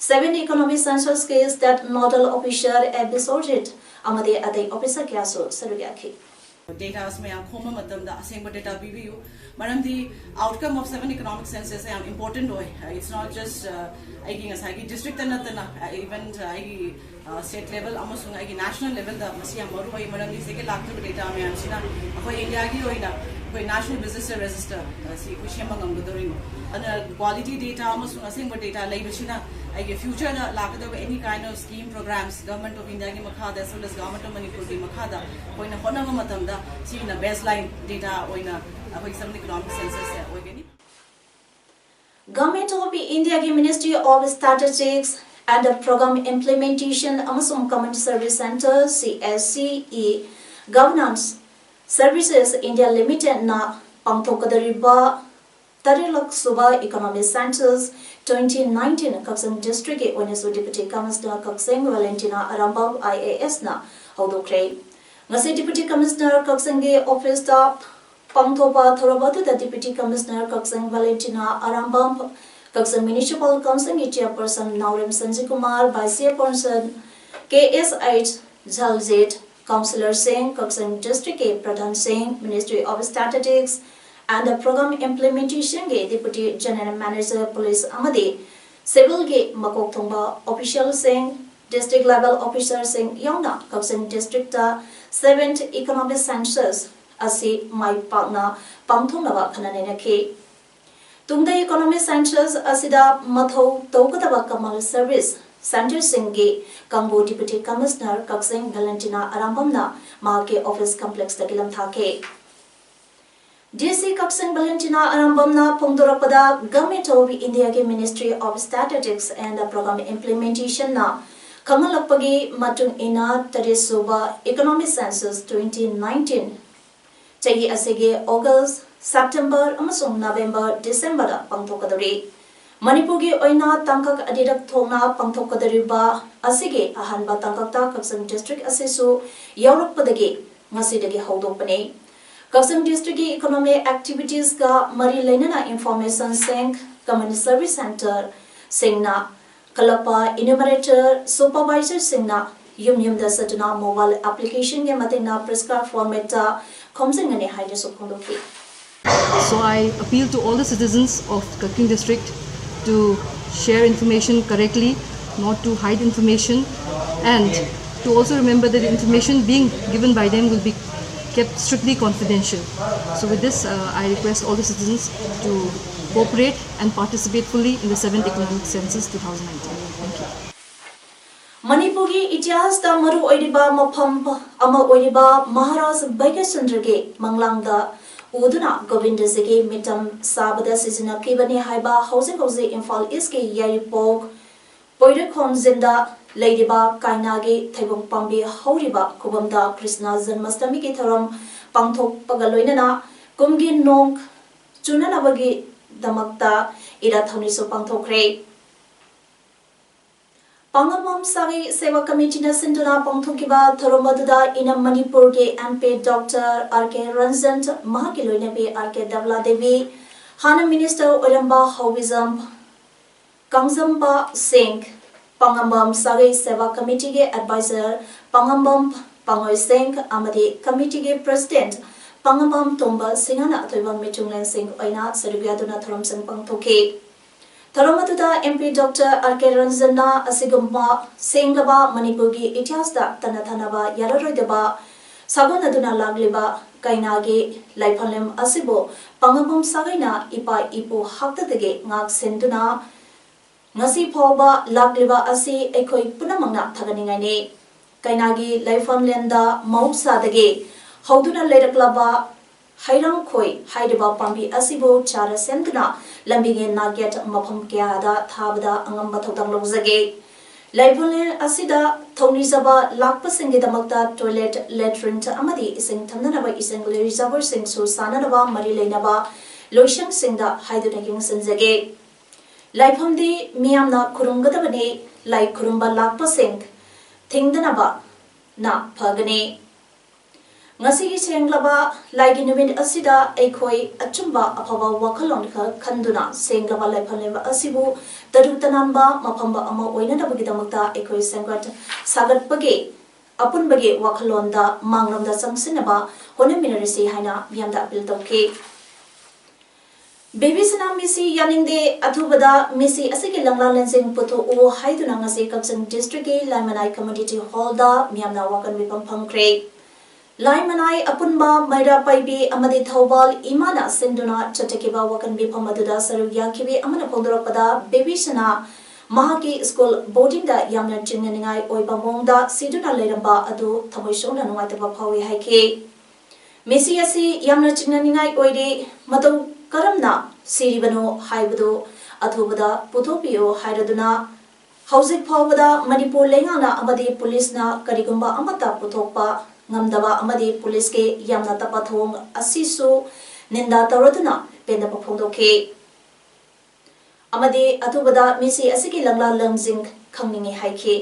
Seven Economic Census Case that Nodal Officer A Biswajit ꯑꯃꯗꯤ ꯑꯇꯩ officer ꯀꯌꯥꯁꯨ ꯁꯔꯨꯛ ꯌꯥꯈꯤ꯫ Datas ꯃꯌꯥꯝ ꯈꯣꯝꯕ ꯃꯇꯝꯗ ꯑꯁꯦꯡꯕ data ꯄꯤꯕꯤꯌꯨ꯫ ꯃꯔꯝꯗꯤ outcome of seven economic census ꯌꯥꯝ important ꯑꯣꯏ꯫ It's not just ꯑꯩꯒꯤ ꯉꯁꯥꯏꯒꯤ district ꯇ ꯅꯠꯇꯅ, even ꯑꯩꯒꯤ state level ꯑꯃꯁꯨꯡ ꯑꯩꯒꯤ national level ꯗ ꯃꯁꯤ ꯌꯥꯝ ꯃꯔꯨ ꯑꯣꯏ꯫ ꯃꯔꯝꯗꯤ ꯁꯤꯒꯤ ꯂꯥꯛꯇꯧꯔꯤꯕ data ꯃꯌꯥꯝꯁꯤꯅ ꯑꯩꯈꯣꯏ India ꯒꯤ ꯑꯣꯏꯅ ꯑꯩꯈꯣꯏ national business register ꯑꯁꯤ ꯑꯩꯈꯣꯏ ꯁꯦꯝꯕ ꯉꯝꯒꯗꯧꯔꯤꯅꯤ꯫ ꯑꯗꯨꯅ quality data ꯑꯃꯁꯨꯡ ꯑꯁꯦꯡꯕ data ꯂꯩꯕꯁꯤꯅ ꯑꯩꯒꯤ future ꯗ ꯂꯥꯛꯀꯗꯧꯕ any kind of scheme programs Government of India ꯒꯤ ꯃꯈꯥꯗ as well as Government of Manipur ꯒꯤ ꯃꯈꯥꯗ ꯑꯩꯈꯣꯏꯅ ꯍꯣꯠꯅꯕ ꯃꯇꯝꯗ ꯁꯤꯅ baseline data ꯑꯣꯏꯅ ꯑꯩꯈꯣꯏꯒꯤ seven economic census ꯁꯦ ꯑꯣꯏꯒꯅꯤ꯫ Government of India ꯒꯤ Ministry of Statistics and Program Implementation ꯑꯃꯁꯨꯡ Common Service Centre C S C E Governance Services India Limited ꯅ ꯄꯥꯡꯊꯣꯛꯀꯗꯧꯔꯤꯕ ꯇꯔꯦꯠꯂꯛ ꯁꯨꯕ Economic Census twenty nineteen ꯀꯛꯆꯤꯡ district ꯀꯤ ꯑꯣꯏꯅꯁꯨ Deputy Commissioner Kakching Valentina Arambam I A S ꯅ ꯍꯧꯗꯣꯛꯈ꯭ꯔꯦ꯫ ꯉꯁꯤ Deputy Commissioner ꯀꯛꯆꯤꯡꯒꯤ office ꯇ ꯄꯥꯡꯊꯣꯛꯄ ꯊꯧꯔꯝ ꯑꯗꯨꯗ Deputy Commissioner ꯀꯛꯆꯤꯡ Valentina Arambam, ꯀꯛꯆꯤꯡ Municipal Council ꯒꯤ Chairperson ꯅꯥꯎꯔꯦꯝ Sanjit Kumar, Vice Chairperson K S H ꯖꯜꯖꯤꯠ, Councillor ꯁꯤꯡ, ꯀꯛꯆꯤꯡ district ꯀꯤ ꯄ꯭ꯔꯙꯥꯟꯁꯤꯡ, Ministry of Statistics and Program Implementation ꯒꯤ Deputy General Manager Police ꯑꯃꯗꯤ civil ꯒꯤ ꯃꯀꯣꯛ ꯊꯣꯡꯕ official ꯁꯤꯡ, district level officer ꯁꯤꯡ ꯌꯥꯎꯅ ꯀꯛꯆꯤꯡ district ꯇ seventh Economic Census ꯑꯁꯤ ꯃꯥꯏ ꯄꯥꯛꯅ ꯄꯥꯡꯊꯣꯛꯅꯕ ꯈꯟꯅ ꯅꯩꯅꯈꯤ꯫ ꯇꯨꯡꯗ Economic Census ꯑꯁꯤꯗ ꯃꯊꯧ ꯇꯧꯒꯗꯕ Common Service Centre ꯁꯤꯡꯒꯤ ꯀꯥꯡꯕꯨ Deputy Commissioner ꯀꯛꯆꯤꯡ Valentina Arambam ꯅ ꯃꯍꯥꯛꯀꯤ office complex ꯇꯒꯤ ꯂꯝꯊꯥꯈꯤ꯫ D C ꯀꯛꯆꯤꯡ Valentina Arambam ꯅ ꯐꯣꯡꯗꯣꯔꯛꯄꯗ, Government of India ꯒꯤ Ministry of Statistics and Program Implementation ꯅ ꯈꯪꯍꯜꯂꯛꯄꯒꯤ ꯃꯇꯨꯡ ꯏꯟꯅ, ꯇꯔꯦꯠ ꯁꯨꯕ Economic Census twenty nineteen ꯆꯍꯤ ꯑꯁꯤꯒꯤ August, September ꯑꯃꯁꯨꯡ November, December ꯗ ꯄꯥꯡꯊꯣꯛꯀꯗꯧꯔꯤ꯫ ꯃꯅꯤꯄꯨꯔꯒꯤ ꯑꯣꯏꯅ ꯇꯥꯡꯀꯛ ꯑꯅꯤꯔꯛ ꯊꯣꯛꯅ ꯄꯥꯡꯊꯣꯛꯀꯗꯧꯔꯤꯕ ꯑꯁꯤꯒꯤ ꯑꯍꯥꯟꯕ ꯇꯥꯡꯀꯛꯇ ꯀꯛꯆꯤꯡ district ꯑꯁꯤꯁꯨ ꯌꯥꯎꯔꯛꯄꯗꯒꯤ ꯉꯁꯤꯗꯒꯤ ꯍꯧꯗꯣꯛꯄꯅꯤ꯫ ꯀꯛꯆꯤꯡ district ꯀꯤ economic activities ꯀ ꯃꯔꯤ ꯂꯩꯅꯅ information ꯁꯤꯡ Common Service Centre ꯁꯤꯡꯅ ꯀꯜꯂꯛꯄ ꯏꯅ꯭ꯌꯨꯃꯔꯦꯇꯔ ꯁꯨꯄꯔꯚꯥꯏꯖꯔꯁꯤꯡꯅ ꯌꯨꯝ ꯌꯨꯝꯗ ꯆꯠꯇꯨꯅ ꯃꯣꯕꯥꯏꯜ ꯑꯦꯄ꯭ꯂꯤꯀꯦꯁꯟꯒꯤ ꯃꯇꯦꯡꯅ ꯄ꯭ꯔꯦꯁꯀ꯭ꯂꯥꯕ ꯐꯣꯔꯃꯦꯠꯇ ꯈꯣꯝꯖꯤꯟꯒꯅꯤ ꯍꯥꯏꯅꯁꯨ ꯐꯣꯡꯗꯣꯛꯈꯤ꯫ So I appeal to all the citizens of Kakching district to share information correctly, not to hide information, and to also remember that the information being given by them will be kept strictly confidential. So with this, uh, I request all the citizens to cooperate and participate fully in the seventh Economic Census two thousand nineteen. Thank you. ꯃꯅꯤꯄꯨꯔꯒꯤ ꯏꯇꯤꯍꯥꯁꯇ ꯃꯔꯨ ꯑꯣꯏꯔꯤꯕ ꯃꯐꯝ ꯑꯃ ꯑꯣꯏꯔꯤꯕ ꯃꯍꯥꯔꯥꯖ ꯚꯩꯒ꯭ꯌꯆꯟꯗ꯭ꯔꯒꯤ ꯃꯪꯂꯥꯡꯗ ꯎꯗꯨꯅ ꯒꯣꯕꯤꯟꯗꯖꯤꯒꯤ ꯃꯤꯇꯝ ꯁꯥꯕꯗ ꯁꯤꯖꯤꯟꯅꯈꯤꯕꯅꯤ ꯍꯥꯏꯕ ꯍꯧꯖꯤꯛ ꯍꯧꯖꯤꯛ ꯏꯝꯐꯥꯜ ꯏꯁꯀꯤ ꯌꯥꯏꯔꯤꯄꯣꯛ ꯄꯣꯏꯔꯩꯈꯣꯡꯖꯤꯟꯗ ꯂꯩꯔꯤꯕ ꯀꯥꯏꯅꯥꯒꯤ ꯊꯩꯕꯣꯡ ꯄꯥꯝꯕꯤ ꯍꯧꯔꯤꯕ ꯈꯨꯕꯝꯗ ꯀ꯭ꯔꯤꯁꯅ ꯖꯟꯃꯁꯇꯃꯤꯒꯤ ꯊꯧꯔꯝ ꯄꯥꯡꯊꯣꯛꯄꯒ ꯂꯣꯏꯅꯅ ꯀꯨꯝꯒꯤ ꯅꯣꯡ ꯆꯨꯅꯅꯕꯒꯤꯗꯃꯛꯇ ꯏꯔꯥꯠ ꯊꯧꯅꯤꯁꯨ ꯄꯥꯡꯊꯣꯛꯈ꯭ꯔꯦ꯫ ꯄꯥꯉꯝꯕꯝ ꯁꯥꯒꯩ ꯁꯦꯕꯥ ꯀꯃꯤꯇꯤꯅ ꯁꯤꯟꯗꯨꯅ ꯄꯥꯡꯊꯣꯛꯈꯤꯕ ꯊꯧꯔꯝ ꯑꯗꯨꯗ ꯏꯅꯝ ꯃꯅꯤꯄꯨꯔꯒꯤ ꯑꯦꯝ ꯄꯤ ꯗꯣꯛꯇꯔ ꯑꯥꯔ ꯀꯦ ꯔꯟꯖꯟ, ꯃꯍꯥꯛꯀꯤ ꯂꯣꯏꯅꯕꯤ ꯑꯥꯔ ꯀꯦ ꯗꯕꯂꯥ ꯗꯦꯕꯤ, ꯍꯥꯟꯅ ꯃꯤꯅꯤꯁꯇꯔ ꯑꯣꯏꯔꯝꯕ ꯍꯧꯕꯤꯖꯝ ꯀꯥꯡꯖꯝꯕ ꯁꯤꯡ, ꯄꯥꯉꯝꯕꯝ ꯁꯥꯒꯩ ꯁꯦꯕꯥ ꯀꯃꯤꯇꯤꯒꯤ ꯑꯦꯗꯚꯥꯏꯖꯔ ꯄꯥꯉꯝꯕꯝ ꯄꯥꯉꯣꯏ ꯁꯤꯡ ꯑꯃꯗꯤ ꯀꯃꯤꯇꯤꯒꯤ ꯄ꯭ꯔꯦꯁꯤꯗꯦꯟꯠ ꯄꯥꯉꯝꯕꯝ ꯇꯣꯝꯕ ꯁꯤꯡꯍꯅ ꯑꯊꯣꯏꯕ ꯃꯤꯊꯨꯡꯂꯦꯟꯁꯤꯡ ꯑꯣꯏꯅ ꯁꯔꯨꯛ ꯌꯥꯗꯨꯅ ꯊꯧꯔꯝꯁꯤꯡ ꯄꯥꯡꯊꯣꯛꯈꯤ꯫ ꯊꯧꯔꯝ ꯑꯗꯨꯗ ꯑꯦꯝ ꯄꯤ ꯗꯣꯛꯇꯔ ꯑꯥꯔ ꯀꯦ ꯔꯟꯖꯟꯅ ꯑꯁꯤꯒꯨꯝꯕ ꯁꯦꯡꯂꯕ ꯃꯅꯤꯄꯨꯔꯒꯤ ꯏꯇꯤꯍꯥꯁꯇ ꯇꯠꯅ ꯊꯥꯅꯕ ꯌꯥꯔꯔꯣꯏꯗꯕ ꯁꯥꯒꯣꯟꯅꯗꯨꯅ ꯂꯥꯛꯂꯤꯕ ꯀꯩꯅꯥꯒꯤ ꯂꯥꯏꯐꯝꯂꯦꯟ ꯑꯁꯤꯕꯨ ꯄꯥꯉꯝꯕꯝ ꯁꯥꯒꯩꯅ ꯏꯄꯥ ꯏꯄꯨ ꯍꯥꯛꯇꯛꯇꯒꯤ ꯉꯥꯛ ꯁꯦꯟꯗꯨꯅ ꯉꯁꯤ ꯐꯥꯎꯕ ꯂꯥꯛꯂꯤꯕ ꯑꯁꯤ ꯑꯩꯈꯣꯏ ꯄꯨꯝꯅꯃꯛꯅ ꯊꯥꯒꯠꯅꯤꯡꯉꯥꯏꯅꯤ꯫ ꯀꯩꯅꯥꯒꯤ ꯂꯥꯏꯐꯝꯂꯦꯟꯗ ꯃꯍꯧꯁꯥꯗꯒꯤ ꯍꯧꯗꯨꯅ ꯂꯩꯔꯛꯂꯕ ꯍꯩꯔꯥꯡꯈꯣꯏ ꯍꯥꯏꯔꯤꯕ ꯄꯥꯝꯕꯤ ꯑꯁꯤꯕꯨ ꯆꯥꯔ ꯁꯦꯝꯗꯨꯅ ꯂꯝꯕꯤꯒꯤ ꯅꯥꯛꯌꯦꯠ ꯃꯐꯝ ꯀꯌꯥꯗ ꯊꯥꯕꯗ ꯑꯉꯝꯕ ꯊꯧꯗꯥꯡ ꯂꯧꯖꯒꯦ꯫ ꯂꯥꯏꯐꯝꯂꯦꯟ ꯑꯁꯤꯗ ꯊꯧꯅꯤꯖꯕ ꯂꯥꯛꯄꯁꯤꯡꯒꯤꯗꯃꯛꯇ ꯇꯣꯏꯂꯦꯠ, ꯂꯦꯇ꯭ꯔꯤꯟ ꯑꯃꯗꯤ ꯏꯁꯤꯡ ꯊꯝꯅꯅꯕ ꯏꯁꯤꯡ ꯔꯤꯖꯔꯚꯔꯁꯤꯡꯁꯨ ꯁꯥꯅꯅꯕ ꯃꯔꯤ ꯂꯩꯅꯕ ꯂꯣꯏꯁꯪꯁꯤꯡꯗ ꯍꯥꯏꯗꯨꯅ ꯌꯦꯡꯁꯤꯟꯖꯒꯦ꯫ ꯂꯥꯏꯐꯝꯗꯤ ꯃꯤꯌꯥꯝꯅ ꯈꯨꯔꯨꯝꯒꯗꯕꯅꯤ, ꯂꯥꯏ ꯈꯨꯔꯨꯝꯕ ꯂꯥꯛꯄꯁꯤꯡ ꯊꯤꯡꯗꯅꯕꯅ ꯐꯒꯅꯤ꯫ ꯉꯁꯤꯒꯤ ꯁꯦꯡꯂꯕ ꯂꯥꯏꯒꯤ ꯅꯨꯃꯤꯠ ꯑꯁꯤꯗ ꯑꯩꯈꯣꯏ ꯑꯆꯨꯝꯕ ꯑꯐꯕ ꯋꯥꯈꯜꯂꯣꯟ ꯈꯛ ꯈꯟꯗꯨꯅ ꯁꯦꯡꯂꯕ ꯂꯥꯏꯐꯝꯂꯦꯟ ꯑꯁꯤꯕꯨ ꯇꯔꯨ ꯇꯅꯥꯟꯕ ꯃꯐꯝ ꯑꯃ ꯑꯣꯏꯅꯅꯕꯒꯤꯗꯃꯛꯇ ꯑꯩꯈꯣꯏ ꯁꯦꯝꯒꯠ ꯁꯥꯒꯠꯄꯒꯤ ꯑꯄꯨꯟꯕꯒꯤ ꯋꯥꯈꯜꯂꯣꯟꯗ ꯃꯥꯡꯂꯣꯝꯗ ꯆꯪꯁꯤꯟꯅꯕ ꯍꯣꯠꯅꯃꯤꯟꯅꯔꯁꯤ ꯍꯥꯏꯅ ꯃꯤꯌꯥꯝꯗ ꯑꯄꯤꯜ ꯇꯧꯈꯤ꯫ ꯕꯦꯕꯤ ꯁꯅꯥ ꯃꯤꯁꯤ ꯌꯥꯅꯤꯡꯗꯦ, ꯑꯊꯨꯕꯗ ꯃꯤꯁꯤ ꯑꯁꯤꯒꯤ ꯂꯪꯂꯥ ꯂꯦꯟꯖꯤꯡ ꯄꯨꯊꯣꯛꯎ ꯍꯥꯏꯗꯨꯅ ꯉꯁꯤ ꯀꯛꯆꯤꯡ ꯗꯤꯁꯇ꯭ꯔꯤꯛꯀꯤ ꯂꯥꯏꯃꯅꯥꯏ ꯀꯝꯃ꯭ꯌꯨꯅꯤꯇꯤ ꯍꯣꯜꯗ ꯃꯤꯌꯥꯝꯅ ꯋꯥꯀꯟ ꯃꯤꯐꯝ ꯐꯝꯈ꯭ꯔꯦ꯫ ꯂꯥꯏꯃꯅꯥꯏ ꯑꯄꯨꯟꯕ, ꯃꯩꯔꯥ ꯄꯥꯏꯕꯤ ꯑꯃꯗꯤ ꯊꯧꯕꯥꯜ ꯏꯃꯥꯅ ꯁꯤꯟꯗꯨꯅ ꯆꯠꯊꯈꯤꯕ ꯋꯥꯀꯟ ꯃꯤꯐꯝ ꯑꯗꯨꯗ ꯁꯔꯨꯛ ꯌꯥꯈꯤꯕꯤ ꯑꯃꯅ ꯐꯣꯡꯗꯣꯔꯛꯄꯗ, ꯕꯦꯕꯤ ꯁꯅꯥ ꯃꯍꯥꯛꯀꯤ ꯁ꯭ꯀꯨꯜ ꯕꯣꯔꯗꯤꯡꯗ ꯌꯥꯝꯅ ꯆꯤꯡꯅꯅꯤꯡꯉꯥꯏ ꯑꯣꯏꯕ ꯃꯑꯣꯡꯗ ꯁꯤꯗꯨꯅ ꯂꯩꯔꯝꯕ ꯑꯗꯨ ꯊꯃꯣꯏ ꯁꯣꯛꯅ ꯅꯨꯡꯉꯥꯏꯇꯕ ꯐꯥꯎꯏ ꯍꯥꯏꯈꯤ꯫ ꯃꯤꯁꯤ ꯑꯁꯤ ꯌꯥꯝꯅ ꯆꯤꯡꯅꯅꯤꯡꯉꯥꯏ ꯑꯣꯏꯔꯤ꯫ ꯃꯇꯧ ꯀꯔꯝꯅ ꯁꯤꯔꯤꯕꯅꯣ ꯍꯥꯏꯕꯗꯨ ꯑꯊꯨꯕꯗ ꯄꯨꯊꯣꯛꯄꯤꯌꯨ ꯍꯥꯏꯔꯗꯨꯅ ꯍꯧꯖꯤꯛ ꯐꯥꯎꯕꯗ ꯃꯅꯤꯄꯨꯔ ꯂꯩꯉꯥꯛꯅ ꯑꯃꯗꯤ ꯄꯨꯂꯤꯁꯅ ꯀꯔꯤꯒꯨꯝꯕ ꯑꯃꯠꯇ ꯄꯨꯊꯣꯛꯄ ꯉꯝꯗꯕ ꯑꯃꯗꯤ ꯄꯨꯂꯤꯁꯀꯤ ꯌꯥꯝꯅ ꯇꯞꯄ ꯊꯧꯑꯣꯡ ꯑꯁꯤꯁꯨ ꯅꯤꯟꯗꯥ ꯇꯧꯔꯗꯨꯅ ꯄꯦꯟꯗꯕ ꯐꯣꯡꯗꯣꯛꯈꯤ꯫ ꯑꯃꯗꯤ ꯑꯊꯨꯕꯗ ꯃꯤꯁꯤ ꯑꯁꯤꯒꯤ ꯂꯪꯂꯥ ꯂꯪꯖꯤꯡ ꯈꯪꯅꯤꯡꯏ ꯍꯥꯏꯈꯤ꯫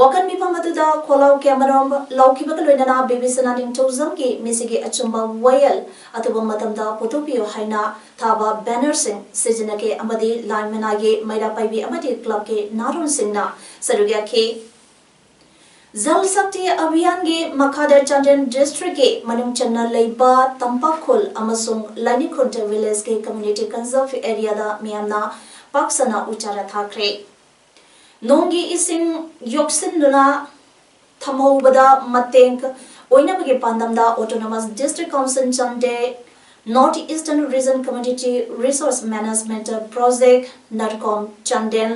ꯋꯥꯀꯟ ꯃꯤꯐꯝ ꯑꯗꯨꯗ ꯈꯣꯜꯂꯥꯎ ꯀꯌꯥꯃꯔꯨꯝ ꯂꯥꯎꯈꯤꯕꯒ ꯂꯣꯏꯅꯅ ꯕꯦꯕꯤ ꯁꯅꯥ ꯅꯤꯡꯊꯧꯖꯝꯒꯤ ꯃꯤꯁꯤꯒꯤ ꯑꯆꯨꯝꯕ ꯋꯥꯌꯦꯜ ꯑꯊꯨꯕ ꯃꯇꯝꯗ ꯄꯨꯊꯣꯛꯄꯤꯌꯨ ꯍꯥꯏꯅ ꯊꯥꯕ ꯕꯦꯅꯔꯁꯤꯡ ꯁꯤꯖꯤꯟꯅꯈꯤ ꯑꯃꯗꯤ ꯂꯥꯏꯃꯅꯥꯏꯒꯤ ꯃꯩꯔꯥ ꯄꯥꯏꯕꯤ ꯑꯃꯗꯤ ꯀ꯭ꯂꯕꯀꯤ ꯅꯍꯥꯔꯣꯜꯁꯤꯡꯅ ꯁꯔꯨꯛ ꯌꯥꯈꯤ꯫ ꯖꯜ ꯁꯛꯇꯤ ꯑꯚꯤꯌꯥꯟꯒꯤ ꯃꯈꯥꯗ ꯆꯥꯟꯗꯦꯜ ꯗꯤꯁꯇ꯭ꯔꯤꯛꯀꯤ ꯃꯅꯨꯡ ꯆꯟꯅ ꯂꯩꯕ ꯇꯝꯄꯥꯛꯈꯨꯜ ꯑꯃꯁꯨꯡ ꯂꯥꯏꯅꯤꯡꯈꯨꯜ ꯚꯤꯂꯦꯖꯀꯤ ꯀꯝꯃ꯭ꯌꯨꯅꯤꯇꯤ ꯀꯟꯖꯔꯚ ꯑꯦꯔꯤꯌꯥꯗ ꯃꯤꯌꯥꯝꯅ ꯄꯥꯛ ꯁꯟꯅ ꯎ ꯆꯥꯔꯥ ꯊꯥꯈ꯭ꯔꯦ꯫ ꯅꯣꯡꯒꯤ ꯏꯁꯤꯡ ꯌꯣꯛꯁꯤꯟꯗꯨꯅ ꯊꯝꯍꯧꯕꯗ ꯃꯇꯦꯡ ꯑꯣꯏꯅꯕꯒꯤ ꯄꯥꯟꯗꯝꯗ Autonomous District Council Chandel, North Eastern Region Community Resource Management Project, ꯅꯔꯀꯣꯝ Chandel,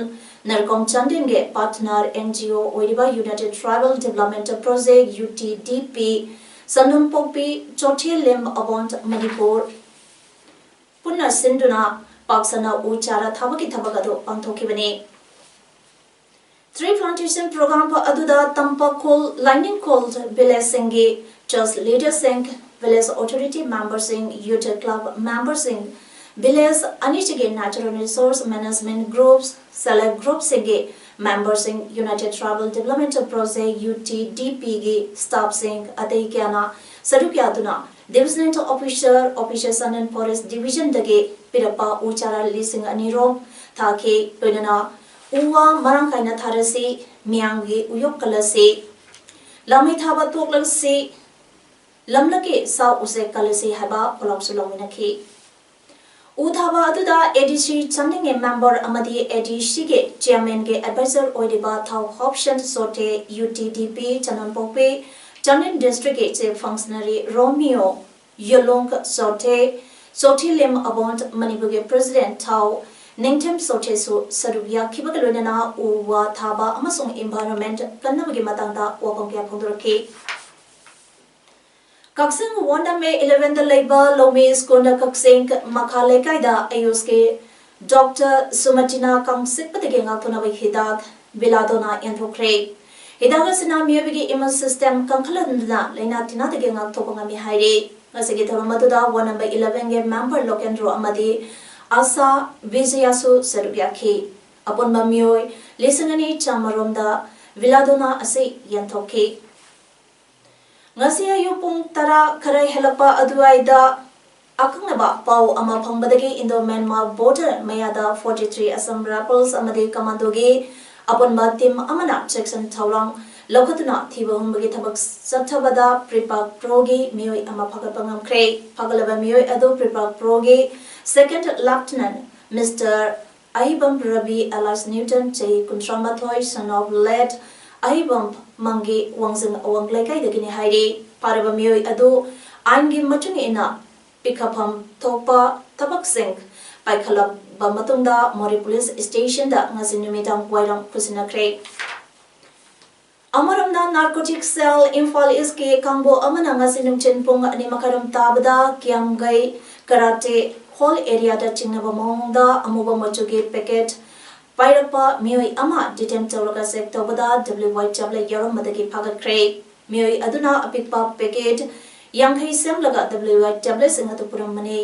ꯅꯔꯀꯣꯝ ꯆꯥꯟꯗꯦꯜꯒꯤ partner N G O ꯑꯣꯏꯔꯤꯕ United Tribal Development Project, U T D P, ꯁꯟꯗꯨꯝ ꯄꯣꯛꯄꯤ, ꯆꯣꯊꯦ ꯂꯤꯝ ꯑꯕꯣꯟ Manipur ꯄꯨꯟꯅ ꯁꯤꯟꯗꯨꯅ ꯄꯥꯛ ꯁꯟꯅ ꯎ ꯆꯥꯔꯥ ꯊꯥꯕꯒꯤ ꯊꯕꯛ ꯑꯗꯨ ꯄꯥꯡꯊꯣꯛꯈꯤꯕꯅꯤ꯫ Tree plantation program ꯑꯗꯨꯗ ꯇꯝꯄꯥꯛꯈꯨꯜ, ꯂꯥꯏꯅꯤꯡꯈꯣꯜ ꯚꯤꯂꯦꯖꯁꯤꯡꯒꯤ church leaderꯁꯤꯡ, village authority memberꯁꯤꯡ, youth club memberꯁꯤꯡ, Village ꯑꯅꯤꯁꯤꯒꯤ Natural Resource Management Groups, Self Help Groupꯁꯤꯡꯒꯤ memberꯁꯤꯡ, United Tribal Development Project, UTDPꯒꯤ staffꯁꯤꯡ, ꯑꯇꯩ ꯀꯌꯥꯅ ꯁꯔꯨꯛ ꯌꯥꯗꯨꯅ Divisional Officer, Officer Southern Forest Divisionꯗꯒꯤ ꯄꯤꯔꯛꯄ ꯎ ꯆꯥꯔꯥ ꯂꯤꯁꯤꯡ ꯑꯅꯤ ꯔꯣꯝ ꯊꯥꯈꯤ꯫ ꯂꯣꯏꯅꯅ ꯎ ꯋꯥ ꯃꯔꯥꯡ ꯀꯥꯏꯅ ꯊꯥꯔꯁꯤ, ꯃꯤꯌꯥꯝꯒꯤ ꯎꯌꯣꯛ ꯀꯜꯂꯁꯤ, ꯂꯥꯃꯩ ꯊꯥꯕ ꯇꯣꯛꯂꯁꯤ, ꯂꯝꯂꯛꯀꯤ ꯁꯥ ꯎꯆꯦꯛ ꯀꯜꯂꯁꯤ ꯍꯥꯏꯕ ꯄꯥꯎꯇꯥꯛꯁꯨ ꯂꯧꯃꯤꯟꯅꯈꯤ꯫ ꯎ ꯊꯥꯕ ꯑꯗꯨꯗ ADC ꯆꯥꯟꯗꯦꯜꯒꯤ member ꯑꯃꯗꯤ ADCꯒꯤ chairmanꯒꯤ advisor ꯑꯣꯏꯔꯤꯕ ꯊꯥꯎ ꯍꯣꯞꯁꯟ ꯁꯣꯊꯦ, UTDP ꯆꯅꯝꯄꯣꯛꯄꯤ ꯆꯥꯟꯗꯦꯜ districtꯀꯤ chief functionary ꯔꯣꯃꯤꯌꯣ ꯌꯣꯂꯣꯡ ꯁꯣꯊꯦ, ꯁꯣꯊꯦ ꯂꯤꯝ ꯑꯕꯣꯟ ꯃꯅꯤꯄꯨꯔꯒꯤ president ꯊꯥꯎ ꯅꯤꯡꯊꯦꯝ ꯁꯣꯊꯦꯁꯨ ꯁꯔꯨꯛ ꯌꯥꯈꯤꯕꯒ ꯂꯣꯏꯅꯅ ꯎ ꯋꯥ ꯊꯥꯕ ꯑꯃꯁꯨꯡ environment ꯀꯟꯅꯕꯒꯤ ꯃꯇꯥꯡꯗ ꯋꯥꯐꯝ ꯀꯌꯥ ꯐꯣꯡꯗꯣꯔꯛꯈꯤ꯫ ꯀꯛꯆꯤꯡ ward number elevenꯗ ꯂꯩꯕ ꯂꯧꯃꯤ ꯁ꯭ꯀꯨꯜ ꯀꯛꯆꯤꯡ ꯃꯈꯥ ꯂꯩꯀꯥꯏꯗ ꯑꯌꯨꯁꯀꯤ doctor ꯁꯨꯃꯇꯤꯅ ꯀꯥꯡ ꯆꯤꯛꯄꯗꯒꯤ ꯉꯥꯛꯊꯣꯛꯅꯕ ꯍꯤꯗꯥꯛ ꯕꯤꯂꯥꯗꯣꯅꯥ ꯌꯦꯟꯊꯣꯛꯈ꯭ꯔꯦ꯫ ꯍꯤꯗꯥꯛ ꯑꯁꯤꯅ ꯃꯤꯑꯣꯏꯕꯒꯤ immune system ꯀꯟꯈꯠꯍꯟꯗꯨꯅ ꯂꯥꯏꯅꯥ ꯇꯤꯟꯅꯥꯗꯒꯤ ꯉꯥꯛꯊꯣꯛꯄ ꯉꯝꯃꯤ ꯍꯥꯏꯔꯤ꯫ ꯉꯁꯤꯒꯤ ꯊꯧꯔꯝ ꯑꯗꯨꯗ ward number elevenꯒꯤ member ꯂꯣꯀꯦꯟꯗ꯭ꯔꯣ ꯑꯃꯗꯤ ꯑꯁꯥ ꯕꯤꯖꯌꯥꯁꯨ ꯁꯔꯨꯛ ꯌꯥꯈꯤ꯫ ꯑꯄꯨꯟꯕ ꯃꯤꯑꯣꯏ ꯂꯤꯁꯤꯡ ꯑꯅꯤ ꯆꯥꯝꯃꯔꯣꯝꯗ ꯕꯤꯂꯥꯗꯣꯅꯥ ꯑꯁꯤ ꯌꯦꯟꯊꯣꯛꯈꯤ꯫ ꯉꯁꯤ ꯑꯌꯨꯛ ꯄꯨꯡ ꯇꯔꯥ ꯈꯔ ꯍꯦꯜꯂꯛꯄ ꯑꯗꯨꯋꯥꯏꯗ ꯑꯀꯛꯅꯕ ꯄꯥꯎ ꯑꯃ ꯐꯪꯕꯗꯒꯤ Indo Myanmar border ꯃꯌꯥꯗ forty three Assam Rifles ꯑꯃꯗꯤ commandoꯒꯤ ꯑꯄꯨꯟꯕ team ꯑꯃꯅ ꯆꯦꯛꯁꯤꯟ ꯊꯧꯔꯥꯡ ꯂꯧꯈꯠꯇꯨꯅ ꯊꯤꯕ ꯍꯨꯝꯕꯒꯤ ꯊꯕꯛ ꯆꯠꯊꯕꯗ PREPAK Proꯒꯤ ꯃꯤꯑꯣꯏ ꯑꯃ ꯐꯥꯒꯠꯄ ꯉꯝꯈ꯭ꯔꯦ꯫ ꯐꯥꯒꯠꯂꯕ ꯃꯤꯑꯣꯏ ꯑꯗꯨ PREPAK Proꯒꯤ second lieutenant Mister ꯑꯍꯤꯕꯝ Ravi alias Newton, ꯆꯍꯤ ꯀꯨꯟꯊ꯭ꯔꯥ ꯃꯥꯊꯣꯏ, son of late ꯑꯍꯤꯕꯝ ꯃꯪꯒꯤ ꯋꯥꯡꯖꯤꯡ ꯑꯋꯥꯡ ꯂꯩꯀꯥꯏꯗꯒꯤꯅꯤ ꯍꯥꯏꯔꯤ꯫ ꯐꯥꯔꯕ ꯃꯤꯑꯣꯏ ꯑꯗꯨ ꯑꯥꯏꯟꯒꯤ ꯃꯇꯨꯡ ꯏꯟꯅ ꯄꯤꯈꯠꯐꯝ ꯊꯣꯛꯄ ꯊꯕꯛꯁꯤꯡ ꯄꯥꯏꯈꯠꯂꯕ ꯃꯇꯨꯡꯗ ꯃꯣꯔꯦ police stationꯗ ꯉꯁꯤ ꯅꯨꯃꯤꯗꯥꯡ ꯋꯥꯏꯔꯝ ꯈꯨꯠꯁꯤꯟꯅꯈ꯭ꯔꯦ꯫ ꯑꯃꯔꯣꯝꯗ, narcotic cell ꯏꯝꯐꯥꯜ ꯏꯁꯀꯤ ꯀꯥꯡꯕꯨ ꯑꯃꯅ ꯉꯁꯤ ꯅꯨꯡꯊꯤꯜ ꯄꯨꯡ ꯑꯅꯤ ꯃꯈꯥꯏꯔꯣꯝ ꯇꯥꯕꯗ ꯀꯤꯌꯥꯝꯒꯩ ꯀꯔꯥꯇꯦ ꯍꯣꯜ ꯑꯦꯔꯤꯌꯥꯗ ꯆꯤꯡꯅꯕ ꯃꯑꯣꯡꯗ ꯑꯃꯨꯕ ꯃꯆꯨꯒꯤ ꯄꯦꯀꯦꯠ ꯄꯥꯏꯔꯛꯄ ꯃꯤꯑꯣꯏ ꯑꯃ detain ꯇꯧꯔꯒ ꯆꯦꯛ ꯇꯧꯕꯗ W Y tablet ꯌꯥꯎꯔꯝꯕꯗꯒꯤ ꯐꯥꯒꯠꯈ꯭ꯔꯦ꯫ ꯃꯤꯑꯣꯏ ꯑꯗꯨꯅ ꯑꯄꯤꯛꯄ ꯄꯦꯀꯦꯠ ꯌꯥꯡꯈꯩ ꯁꯦꯝꯂꯒ W Y tabletꯁꯤꯡ ꯑꯗꯨ ꯄꯨꯔꯝꯕꯅꯤ꯫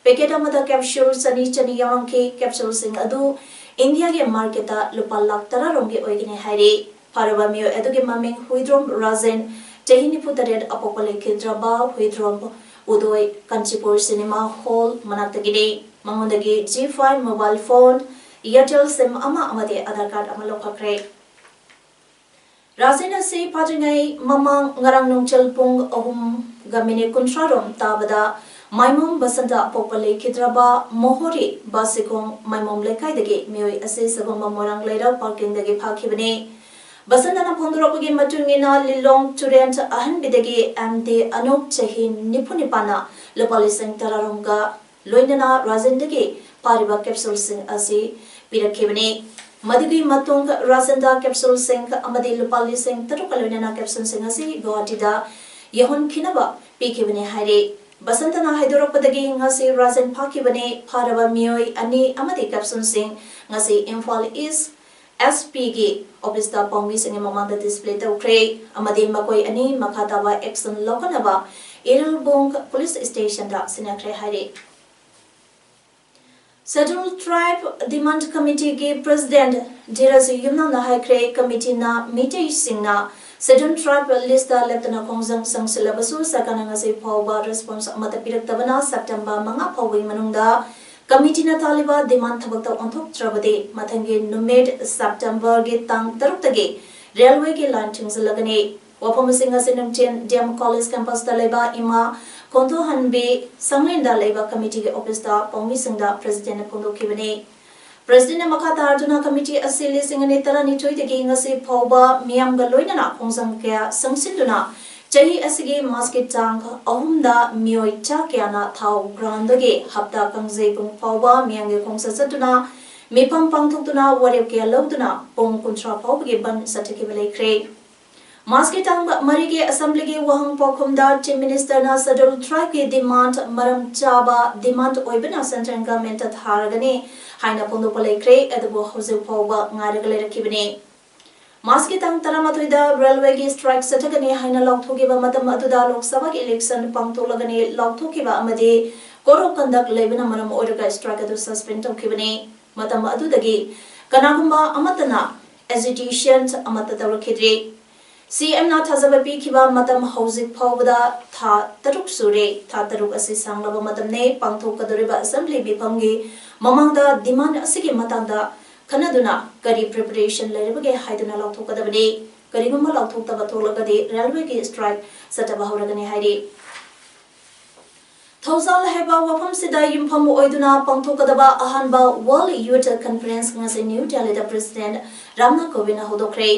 Packet ꯑꯃꯗ capsule ꯆꯅꯤ ꯆꯅꯤ ꯌꯥꯎꯔꯝꯈꯤ꯫ Capsuleꯁꯤꯡ ꯑꯗꯨ ꯏꯟꯗꯤꯌꯥꯒꯤ marketꯇ ꯂꯨꯄꯥ ꯂꯥꯈ ꯇꯔꯥ ꯔꯣꯝꯒꯤ ꯑꯣꯏꯒꯅꯤ ꯍꯥꯏꯔꯤ꯫ ꯐꯥꯔꯕ ꯃꯤꯑꯣꯏ ꯑꯗꯨꯒꯤ ꯃꯃꯤꯡ ꯍꯨꯏꯗ꯭ꯔꯣꯝ ꯔꯥꯖꯦꯟ, ꯆꯍꯤ ꯅꯤꯐꯨ ꯇꯔꯦꯠ, ꯑꯄꯣꯛꯄ ꯂꯩꯈꯤꯗ꯭ꯔꯕ ꯍꯨꯏꯗ꯭ꯔꯣꯝ ꯎꯗꯣꯏ, ꯀꯥꯟꯆꯤꯄꯨꯔ cinema hall ꯃꯅꯥꯛꯇꯒꯤꯅꯤ꯫ ꯃꯉꯣꯟꯗꯒꯤ G five mobile phone, Airtel SIM ꯑꯃ ꯑꯃꯗꯤ Aadhaar card ꯑꯃ ꯂꯧꯈꯠꯈ꯭ꯔꯦ꯫ ꯔꯥꯖꯦꯟ ꯑꯁꯤ ꯐꯥꯗ꯭ꯔꯤꯉꯩ ꯃꯃꯥꯡ ꯉꯔꯥꯡ ꯅꯨꯡꯊꯤꯜ ꯄꯨꯡ ꯑꯍꯨꯝꯒ minute ꯀꯨꯟꯊ꯭ꯔꯥ ꯔꯣꯝ ꯇꯥꯕꯗ ꯃꯥꯏꯃꯣꯝ ꯕꯁꯟꯇ ꯑꯄꯣꯛꯄ ꯂꯩꯈꯤꯗ꯭ꯔꯕ ꯃꯣꯍꯣꯔꯤ ꯕꯥꯁꯤꯈꯣꯡ ꯃꯥꯏꯃꯣꯝ ꯂꯩꯀꯥꯏꯗꯒꯤ ꯃꯤꯑꯣꯏ ꯑꯁꯤ ꯁꯒꯣꯜꯕꯟ ꯃꯣꯏꯔꯥꯡ ꯂꯩꯔꯛ parkingꯗꯒꯤ ꯐꯥꯈꯤꯕꯅꯤ꯫ ꯕꯁꯟꯇꯅ ꯐꯣꯡꯗꯣꯔꯛꯄꯒꯤ ꯃꯇꯨꯡ ꯏꯟꯅ ꯂꯤꯂꯣꯡ ꯇꯨꯔꯦꯟ ꯑꯍꯟꯕꯤꯗꯒꯤ M D ꯑꯅꯨꯞ, ꯆꯍꯤ ꯅꯤꯐꯨ ꯅꯤꯄꯥꯟꯅ ꯂꯨꯄꯥ ꯂꯤꯁꯤꯡ ꯇꯔꯥ ꯔꯣꯝꯒ ꯂꯣꯏꯅꯅ ꯔꯥꯖꯦꯟꯗꯒꯤ ꯐꯥꯔꯤꯕ capsuleꯁꯤꯡ ꯑꯁꯤ ꯄꯤꯔꯛꯈꯤꯕꯅꯤ꯫ ꯃꯗꯨꯒꯤ ꯃꯇꯨꯡ ꯔꯥꯖꯦꯟꯗ capsuleꯁꯤꯡ ꯑꯃꯗꯤ ꯂꯨꯄꯥ ꯂꯤꯁꯤꯡ ꯇꯔꯨꯛꯀ ꯂꯣꯏꯅꯅ capsuleꯁꯤꯡ ꯑꯁꯤ ꯒꯨꯋꯥꯍꯥꯇꯤꯗ ꯌꯧꯍꯟꯈꯤꯅꯕ ꯄꯤꯈꯤꯕꯅꯤ ꯍꯥꯏꯔꯤ꯫ ꯕꯁꯟꯇꯅ ꯍꯥꯏꯗꯣꯔꯛꯄꯗꯒꯤ ꯉꯁꯤ ꯔꯥꯖꯦꯟ ꯐꯥꯈꯤꯕꯅꯤ꯫ ꯐꯥꯔꯕ ꯃꯤꯑꯣꯏ ꯑꯅꯤ ꯑꯃꯗꯤ capsuleꯁꯤꯡ ꯉꯁꯤ ꯏꯝꯐꯥꯜ East S Pꯒꯤ officeꯇ ꯄꯥꯎꯃꯤꯁꯤꯡꯒꯤ ꯃꯃꯥꯡꯗ display ꯇꯧꯈ꯭ꯔꯦ ꯑꯃꯗꯤ ꯃꯈꯣꯏ ꯑꯅꯤ ꯃꯈꯥ ꯇꯥꯕ action ꯂꯧꯈꯠꯅꯕ ꯏꯔꯤꯜꯕꯨꯡ police stationꯗ ꯁꯤꯟꯅꯈ꯭ꯔꯦ ꯍꯥꯏꯔꯤ꯫ Scheduled Tribe Demand Committeeꯒꯤ president ꯙꯤꯔꯖ ꯌꯨꯝꯅꯥꯝꯅ ꯍꯥꯏꯈ꯭ꯔꯦ, committeeꯅ ꯃꯤꯇꯩꯁꯤꯡꯅ Scheduled Tribe listꯇ ꯂꯦꯞꯇꯅ ꯈꯣꯡꯖꯪ ꯆꯪꯁꯤꯜꯂꯕꯁꯨ ꯁꯔꯀꯥꯔꯅ ꯉꯁꯤ ꯐꯥꯎꯕ response ꯑꯃꯠꯇ ꯄꯤꯔꯛꯇꯕꯅ September ꯃꯉꯥ ꯐꯥꯎꯕꯒꯤ ꯃꯅꯨꯡꯗ committeeꯅ ꯊꯥꯜꯂꯤꯕ demand ꯊꯕꯛꯇ ꯑꯣꯟꯊꯣꯛꯇ꯭ꯔꯕꯗꯤ ꯃꯊꯪꯒꯤ ꯅꯨꯃꯤꯠ Septemberꯒꯤ ꯇꯥꯡ ꯇꯔꯨꯛꯇꯒꯤ railwayꯒꯤ line ꯊꯤꯡꯖꯤꯜꯂꯒꯅꯤ꯫ ꯋꯥꯐꯝ ꯑꯁꯤ ꯉꯁꯤ ꯅꯨꯡꯊꯤꯜ D M College campusꯇ ꯂꯩꯕ ꯏꯃꯥ ꯈꯣꯟꯊꯣꯍꯟꯕꯤ ꯁꯪꯂꯦꯟꯗ ꯂꯩꯕ committeeꯒꯤ officeꯇ ꯄꯥꯎꯃꯤꯁꯤꯡꯗ presidentꯅ ꯐꯣꯡꯗꯣꯛꯈꯤꯕꯅꯤ꯫ Presidentꯅ ꯃꯈꯥ ꯇꯥꯗꯨꯅ committee ꯑꯁꯤ ꯂꯤꯁꯤꯡ ꯑꯅꯤ ꯇꯔꯥꯅꯤꯊꯣꯏꯗꯒꯤ ꯉꯁꯤ ꯐꯥꯎꯕ ꯃꯤꯌꯥꯝꯒ ꯂꯣꯏꯅꯅ ꯈꯣꯡꯖꯪ ꯀꯌꯥ ꯆꯪꯁꯤꯟꯗꯨꯅ ꯆꯍꯤ ꯑꯁꯤꯒꯤ Marchꯀꯤ ꯇꯥꯡ ꯑꯍꯨꯝꯗ ꯃꯤꯑꯣꯏ ꯆꯥ ꯀꯌꯥꯅ ꯊꯥꯎ groundꯗꯒꯤ ꯍꯞꯇꯥ ꯀꯥꯡꯖꯩꯕꯨꯡ ꯐꯥꯎꯕ ꯃꯤꯌꯥꯝꯒꯤ ꯈꯣꯡꯆꯠ ꯆꯠꯇꯨꯅ ꯃꯤꯐꯝ ꯄꯥꯡꯊꯣꯛꯇꯨꯅ ꯋꯥꯔꯦꯞ ꯀꯌꯥ ꯂꯧꯗꯨꯅ ꯄꯨꯡ ꯀꯨꯟꯊ꯭ꯔꯥ ꯐꯥꯎꯕꯒꯤ ꯕꯟ ꯆꯠꯊꯈꯤꯕ ꯂꯩꯈ꯭ꯔꯦ꯫ Marchꯀꯤ ꯇꯥꯡ ꯃꯔꯤꯒꯤ assemblyꯒꯤ ꯋꯥꯍꯪ ꯄꯥꯎꯈꯨꯝꯗ Chief Ministerꯅ Scheduled Tribeꯀꯤ demand ꯃꯔꯝ ꯆꯥꯕ demand ꯑꯣꯏꯕꯅ central governmentꯇ ꯊꯥꯔꯒꯅꯤ ꯍꯥꯏꯅ ꯐꯣꯡꯗꯣꯛꯄ ꯂꯩꯈ꯭ꯔꯦ, ꯑꯗꯨꯕꯨ ꯍꯧꯖꯤꯛ ꯐꯥꯎꯕ ꯉꯥꯏꯔꯒ ꯂꯩꯔꯛꯈꯤꯕꯅꯤ꯫ Marchꯀꯤ ꯇꯥꯡ ꯇꯔꯥꯃꯥꯊꯣꯏꯗ railwayꯒꯤ strike ꯆꯠꯊꯒꯅꯤ ꯍꯥꯏꯅ ꯂꯥꯎꯊꯣꯛꯈꯤꯕ ꯃꯇꯝ ꯑꯗꯨꯗ Lok Sabhaꯒꯤ election ꯄꯥꯡꯊꯣꯛꯂꯒꯅꯤ ꯂꯥꯎꯊꯣꯛꯈꯤꯕ ꯑꯃꯗꯤ Code of Conduct ꯂꯩꯕꯅ ꯃꯔꯝ ꯑꯣꯏꯔꯒ strike ꯑꯗꯨ suspend ꯇꯧꯈꯤꯕꯅꯤ꯫ ꯃꯇꯝ ꯑꯗꯨꯗꯒꯤ ꯀꯅꯥꯒꯨꯝꯕ ꯑꯃꯠꯇꯅ agitation ꯑꯃꯠꯇ ꯇꯧꯔꯛꯈꯤꯗ꯭ꯔꯤ꯫ ꯁꯤꯑꯦꯝꯅ ꯊꯥꯖꯕ ꯄꯤꯈꯤꯕ ꯃꯇꯝ ꯍꯧꯖꯤꯛ ꯐꯥꯎꯕꯗ ꯊꯥ ꯇꯔꯨꯛ ꯁꯨꯔꯦ꯫ ꯊꯥ ꯇꯔꯨꯛ ꯑꯁꯤ ꯁꯥꯡꯂꯕ ꯃꯇꯝꯅꯤ꯫ ꯄꯥꯡꯊꯣꯛꯀꯗꯧꯔꯤꯕ assembly ꯃꯤꯐꯝꯒꯤ ꯃꯃꯥꯡꯗ demand ꯑꯁꯤꯒꯤ ꯃꯇꯥꯡꯗ ꯈꯟꯅꯗꯨꯅ ꯀꯔꯤ preparation ꯂꯩꯔꯕꯒꯦ ꯍꯥꯏꯗꯨꯅ ꯂꯥꯎꯊꯣꯛꯀꯗꯕꯅꯤ꯫ ꯀꯔꯤꯒꯨꯝꯕ ꯂꯥꯎꯊꯣꯛꯇꯕ ꯊꯣꯛꯂꯒꯗꯤ railwayꯒꯤ strike ꯆꯠꯊꯕ ꯍꯧꯔꯒꯅꯤ ꯍꯥꯏꯔꯤ꯫ ꯊꯧꯖꯥꯜ ꯍꯥꯏꯕ ꯋꯥꯐꯝꯁꯤꯗ ꯌꯨꯝꯐꯝ ꯑꯣꯏꯗꯨꯅ ꯄꯥꯡꯊꯣꯛꯀꯗꯕ ꯑꯍꯥꯟꯕ World Youth Conference ꯉꯁꯤ ꯅ꯭ꯌꯨ ꯗꯦꯜꯂꯤꯗ President ꯔꯥꯝꯅꯥꯊ ꯀꯣꯕꯤꯟꯗꯅ ꯍꯧꯗꯣꯛꯈ꯭ꯔꯦ꯫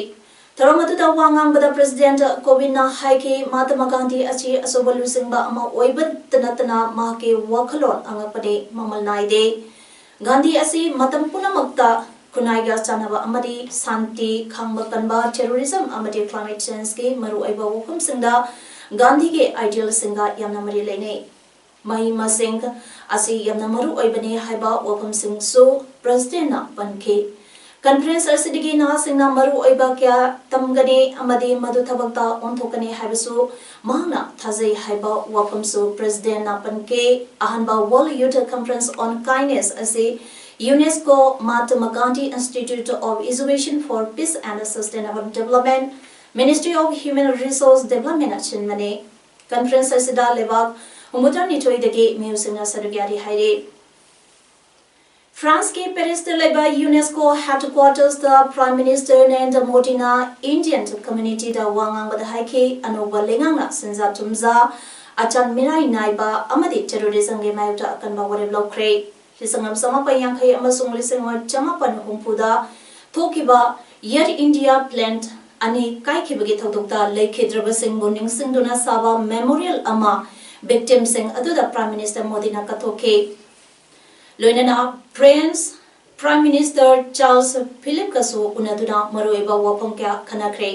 ꯊꯧꯔꯝ ꯑꯗꯨꯗ ꯋꯥ ꯉꯥꯡꯕꯗ President ꯀꯣꯕꯤꯟꯗꯅ ꯍꯥꯏꯈꯤ, ꯃꯍꯥꯇꯃꯥ ꯒꯥꯟꯙꯤ ꯑꯁꯤ ꯑꯆꯧꯕ ꯂꯨꯆꯤꯡꯕ ꯑꯃ ꯑꯣꯏꯕꯇ ꯅꯠꯇꯅ ꯃꯍꯥꯛꯀꯤ ꯋꯥꯈꯜꯂꯣꯟ ꯑꯉꯛꯄꯗꯤ ꯃꯃꯜ ꯅꯥꯏꯗꯦ꯫ ꯒꯥꯟꯙꯤ ꯑꯁꯤ ꯃꯇꯝ ꯄꯨꯝꯅꯃꯛꯇ ꯈꯨꯟꯅꯥꯏꯒ ꯆꯥꯟꯅꯕ ꯑꯃꯗꯤ ꯁꯥꯟꯇꯤ, ꯈꯥꯡꯕ ꯀꯟꯕ, terrorism ꯑꯃꯗꯤ climate changeꯀꯤ ꯃꯔꯨꯑꯣꯏꯕ ꯋꯥꯐꯝꯁꯤꯡꯗ ꯒꯥꯟꯙꯤꯒꯤ idealꯁꯤꯡꯒ ꯌꯥꯝꯅ ꯃꯔꯤ ꯂꯩꯅꯩ꯫ ꯃꯍꯩ ꯃꯁꯤꯡ ꯑꯁꯤ ꯌꯥꯝꯅ ꯃꯔꯨ ꯑꯣꯏꯕꯅꯤ ꯍꯥꯏꯕ ꯋꯥꯐꯝꯁꯤꯡꯁꯨ Presidentꯅ ꯄꯟꯈꯤ꯫ Conference ꯑꯁꯤꯗꯒꯤ ꯅꯍꯥꯁꯤꯡꯅ ꯃꯔꯨ ꯑꯣꯏꯕ ꯀꯌꯥ ꯇꯝꯒꯅꯤ ꯑꯃꯗꯤ ꯃꯗꯨ ꯊꯕꯛꯇ ꯑꯣꯟꯊꯣꯛꯀꯅꯤ ꯍꯥꯏꯕꯁꯨ ꯃꯍꯥꯛꯅ ꯊꯥꯖꯩ ꯍꯥꯏꯕ ꯋꯥꯐꯝꯁꯨ Presidentꯅ ꯄꯟꯈꯤ꯫ ꯑꯍꯥꯟꯕ World Youth Conference on Kindness ꯑꯁꯤ UNESCO, Mahatma Gandhi Institute of Education for Peace and Sustainable Development, Ministry of Human Resource Developmentꯅ ꯁꯤꯟꯕꯅꯤ꯫ Conference ꯑꯁꯤꯗ ꯂꯩꯕꯥꯛ ꯍꯨꯝꯐꯨꯇꯔꯥꯅꯤꯊꯣꯏꯗꯒꯤ ꯃꯤꯑꯣꯏꯁꯤꯡꯅ ꯁꯔꯨꯛ ꯌꯥꯔꯤ ꯍꯥꯏꯔꯤ꯫ Franceꯀꯤ Parisꯇ ꯂꯩꯕ UNESCO headquartersꯇ Prime Minister ꯅꯔꯦꯟꯗ꯭ꯔ ꯃꯣꯗꯤꯅ Indian communityꯗ ꯋꯥ ꯉꯥꯡꯕꯗ ꯍꯥꯏꯈꯤ, ꯑꯅꯧꯕ ꯂꯩꯉꯥꯛꯅ ꯁꯦꯟꯖꯥ ꯊꯨꯝꯖꯥ, ꯑꯆꯥꯟ ꯃꯤꯔꯥꯏ ꯅꯥꯏꯕ ꯑꯃꯗꯤ terrorismꯒꯤ ꯃꯥꯌꯣꯛꯇ ꯑꯀꯟꯕ ꯋꯥꯔꯦꯞ ꯂꯧꯈ꯭ꯔꯦ꯫ ꯂꯤꯁꯤꯡ ꯑꯃ ꯆꯃꯥꯄꯟ ꯌꯥꯡꯈꯩ ꯑꯃꯁꯨꯡ ꯂꯤꯁꯤꯡ ꯑꯃ ꯆꯃꯥꯄꯟ ꯍꯨꯝꯐꯨꯗ ꯊꯣꯛꯈꯤꯕ Air India plane ꯑꯅꯤ ꯀꯥꯏꯈꯤꯕꯒꯤ ꯊꯧꯗꯣꯛꯇ ꯂꯩꯈꯤꯗ꯭ꯔꯕꯁꯤꯡꯕꯨ ꯅꯤꯡꯁꯤꯡꯗꯨꯅ ꯁꯥꯕ memorial ꯑꯃ victimꯁꯤꯡ ꯑꯗꯨꯗ Prime Minister ꯃꯣꯗꯤꯅ ꯀꯠꯊꯣꯛꯈꯤ꯫ ꯂꯣꯏꯅꯅ French Prime Minister Charles Philipꯀꯁꯨ ꯎꯅꯗꯨꯅ ꯃꯔꯨꯑꯣꯏꯕ ꯋꯥꯐꯝ ꯀꯌꯥ ꯈꯟꯅꯈ꯭ꯔꯦ꯫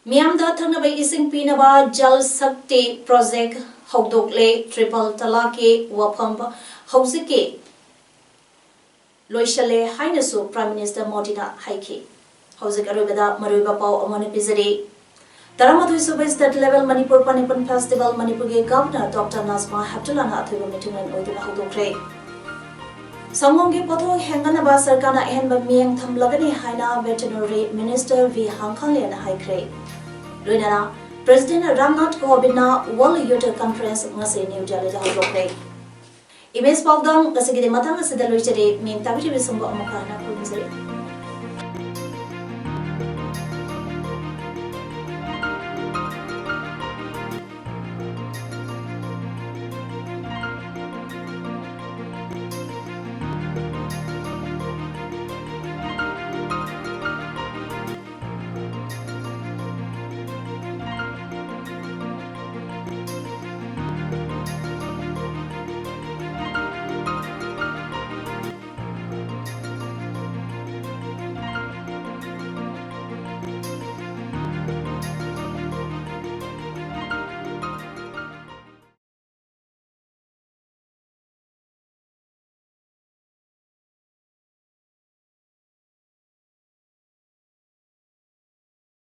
ꯃꯤꯌꯥꯝꯗ ꯊꯛꯅꯕ ꯏꯁꯤꯡ ꯄꯤꯅꯕ Jal Shakti Project ꯍꯧꯗꯣꯛꯂꯦ꯫ Triple Talaqꯀꯤ ꯋꯥꯐꯝ ꯍꯧꯖꯤꯛꯀꯤ ꯂꯣꯏꯁꯤꯜꯂꯦ ꯍꯥꯏꯅꯁꯨ Prime Minister ꯃꯣꯗꯤꯅ ꯍꯥꯏꯈꯤ꯫ ꯍꯧꯖꯤꯛ ꯑꯔꯣꯏꯕꯗ ꯃꯔꯨꯑꯣꯏꯕ ꯄꯥꯎ ꯑꯃꯅ ꯄꯤꯖꯔꯤ꯫ ꯇꯔꯥꯃꯥꯊꯣꯏ ꯁꯨꯕ State Level Manipur Panipun Festival ꯃꯅꯤꯄꯨꯔꯒꯤ Governor Doctor Najma Heptullahꯅ ꯑꯊꯣꯏꯕ ꯃꯤꯊꯨꯡꯂꯦꯟ ꯑꯣꯏꯗꯨꯅ ꯍꯧꯗꯣꯛꯈ꯭ꯔꯦ꯫ ꯁꯪꯒꯣꯝꯒꯤ ꯄꯣꯠꯊꯣꯛ ꯍꯦꯟꯒꯠꯅꯕ ꯁꯔꯀꯥꯔꯅ ꯑꯍꯦꯟꯕ ꯃꯤꯠꯌꯦꯡ ꯊꯝꯂꯒꯅꯤ ꯍꯥꯏꯅ Veterinary Minister V Hangkhangliana ꯍꯥꯏꯈ꯭ꯔꯦ꯫ ꯂꯣꯏꯅꯅ President Ramnath ꯀꯣꯕꯤꯟꯗꯅ World Youth Conference ꯉꯁꯤ ꯅ꯭ꯌꯨ ꯗꯦꯜꯂꯤꯗ ꯍꯧꯗꯣꯛꯈ꯭ꯔꯦ꯫ ꯏꯃꯦꯖ ꯄꯥꯎꯗꯝ ꯉꯁꯤꯒꯤꯗꯤ ꯃꯇꯥꯡ ꯑꯁꯤꯗ ꯂꯣꯏꯖꯔꯦ꯫ ꯃꯤꯠꯌꯦꯡ ꯇꯥꯕꯤꯔꯤꯕꯁꯤꯡꯕꯨ ꯑꯃꯨꯛ ꯍꯟꯅ ꯈꯨꯔꯨꯝꯖꯔꯤ꯫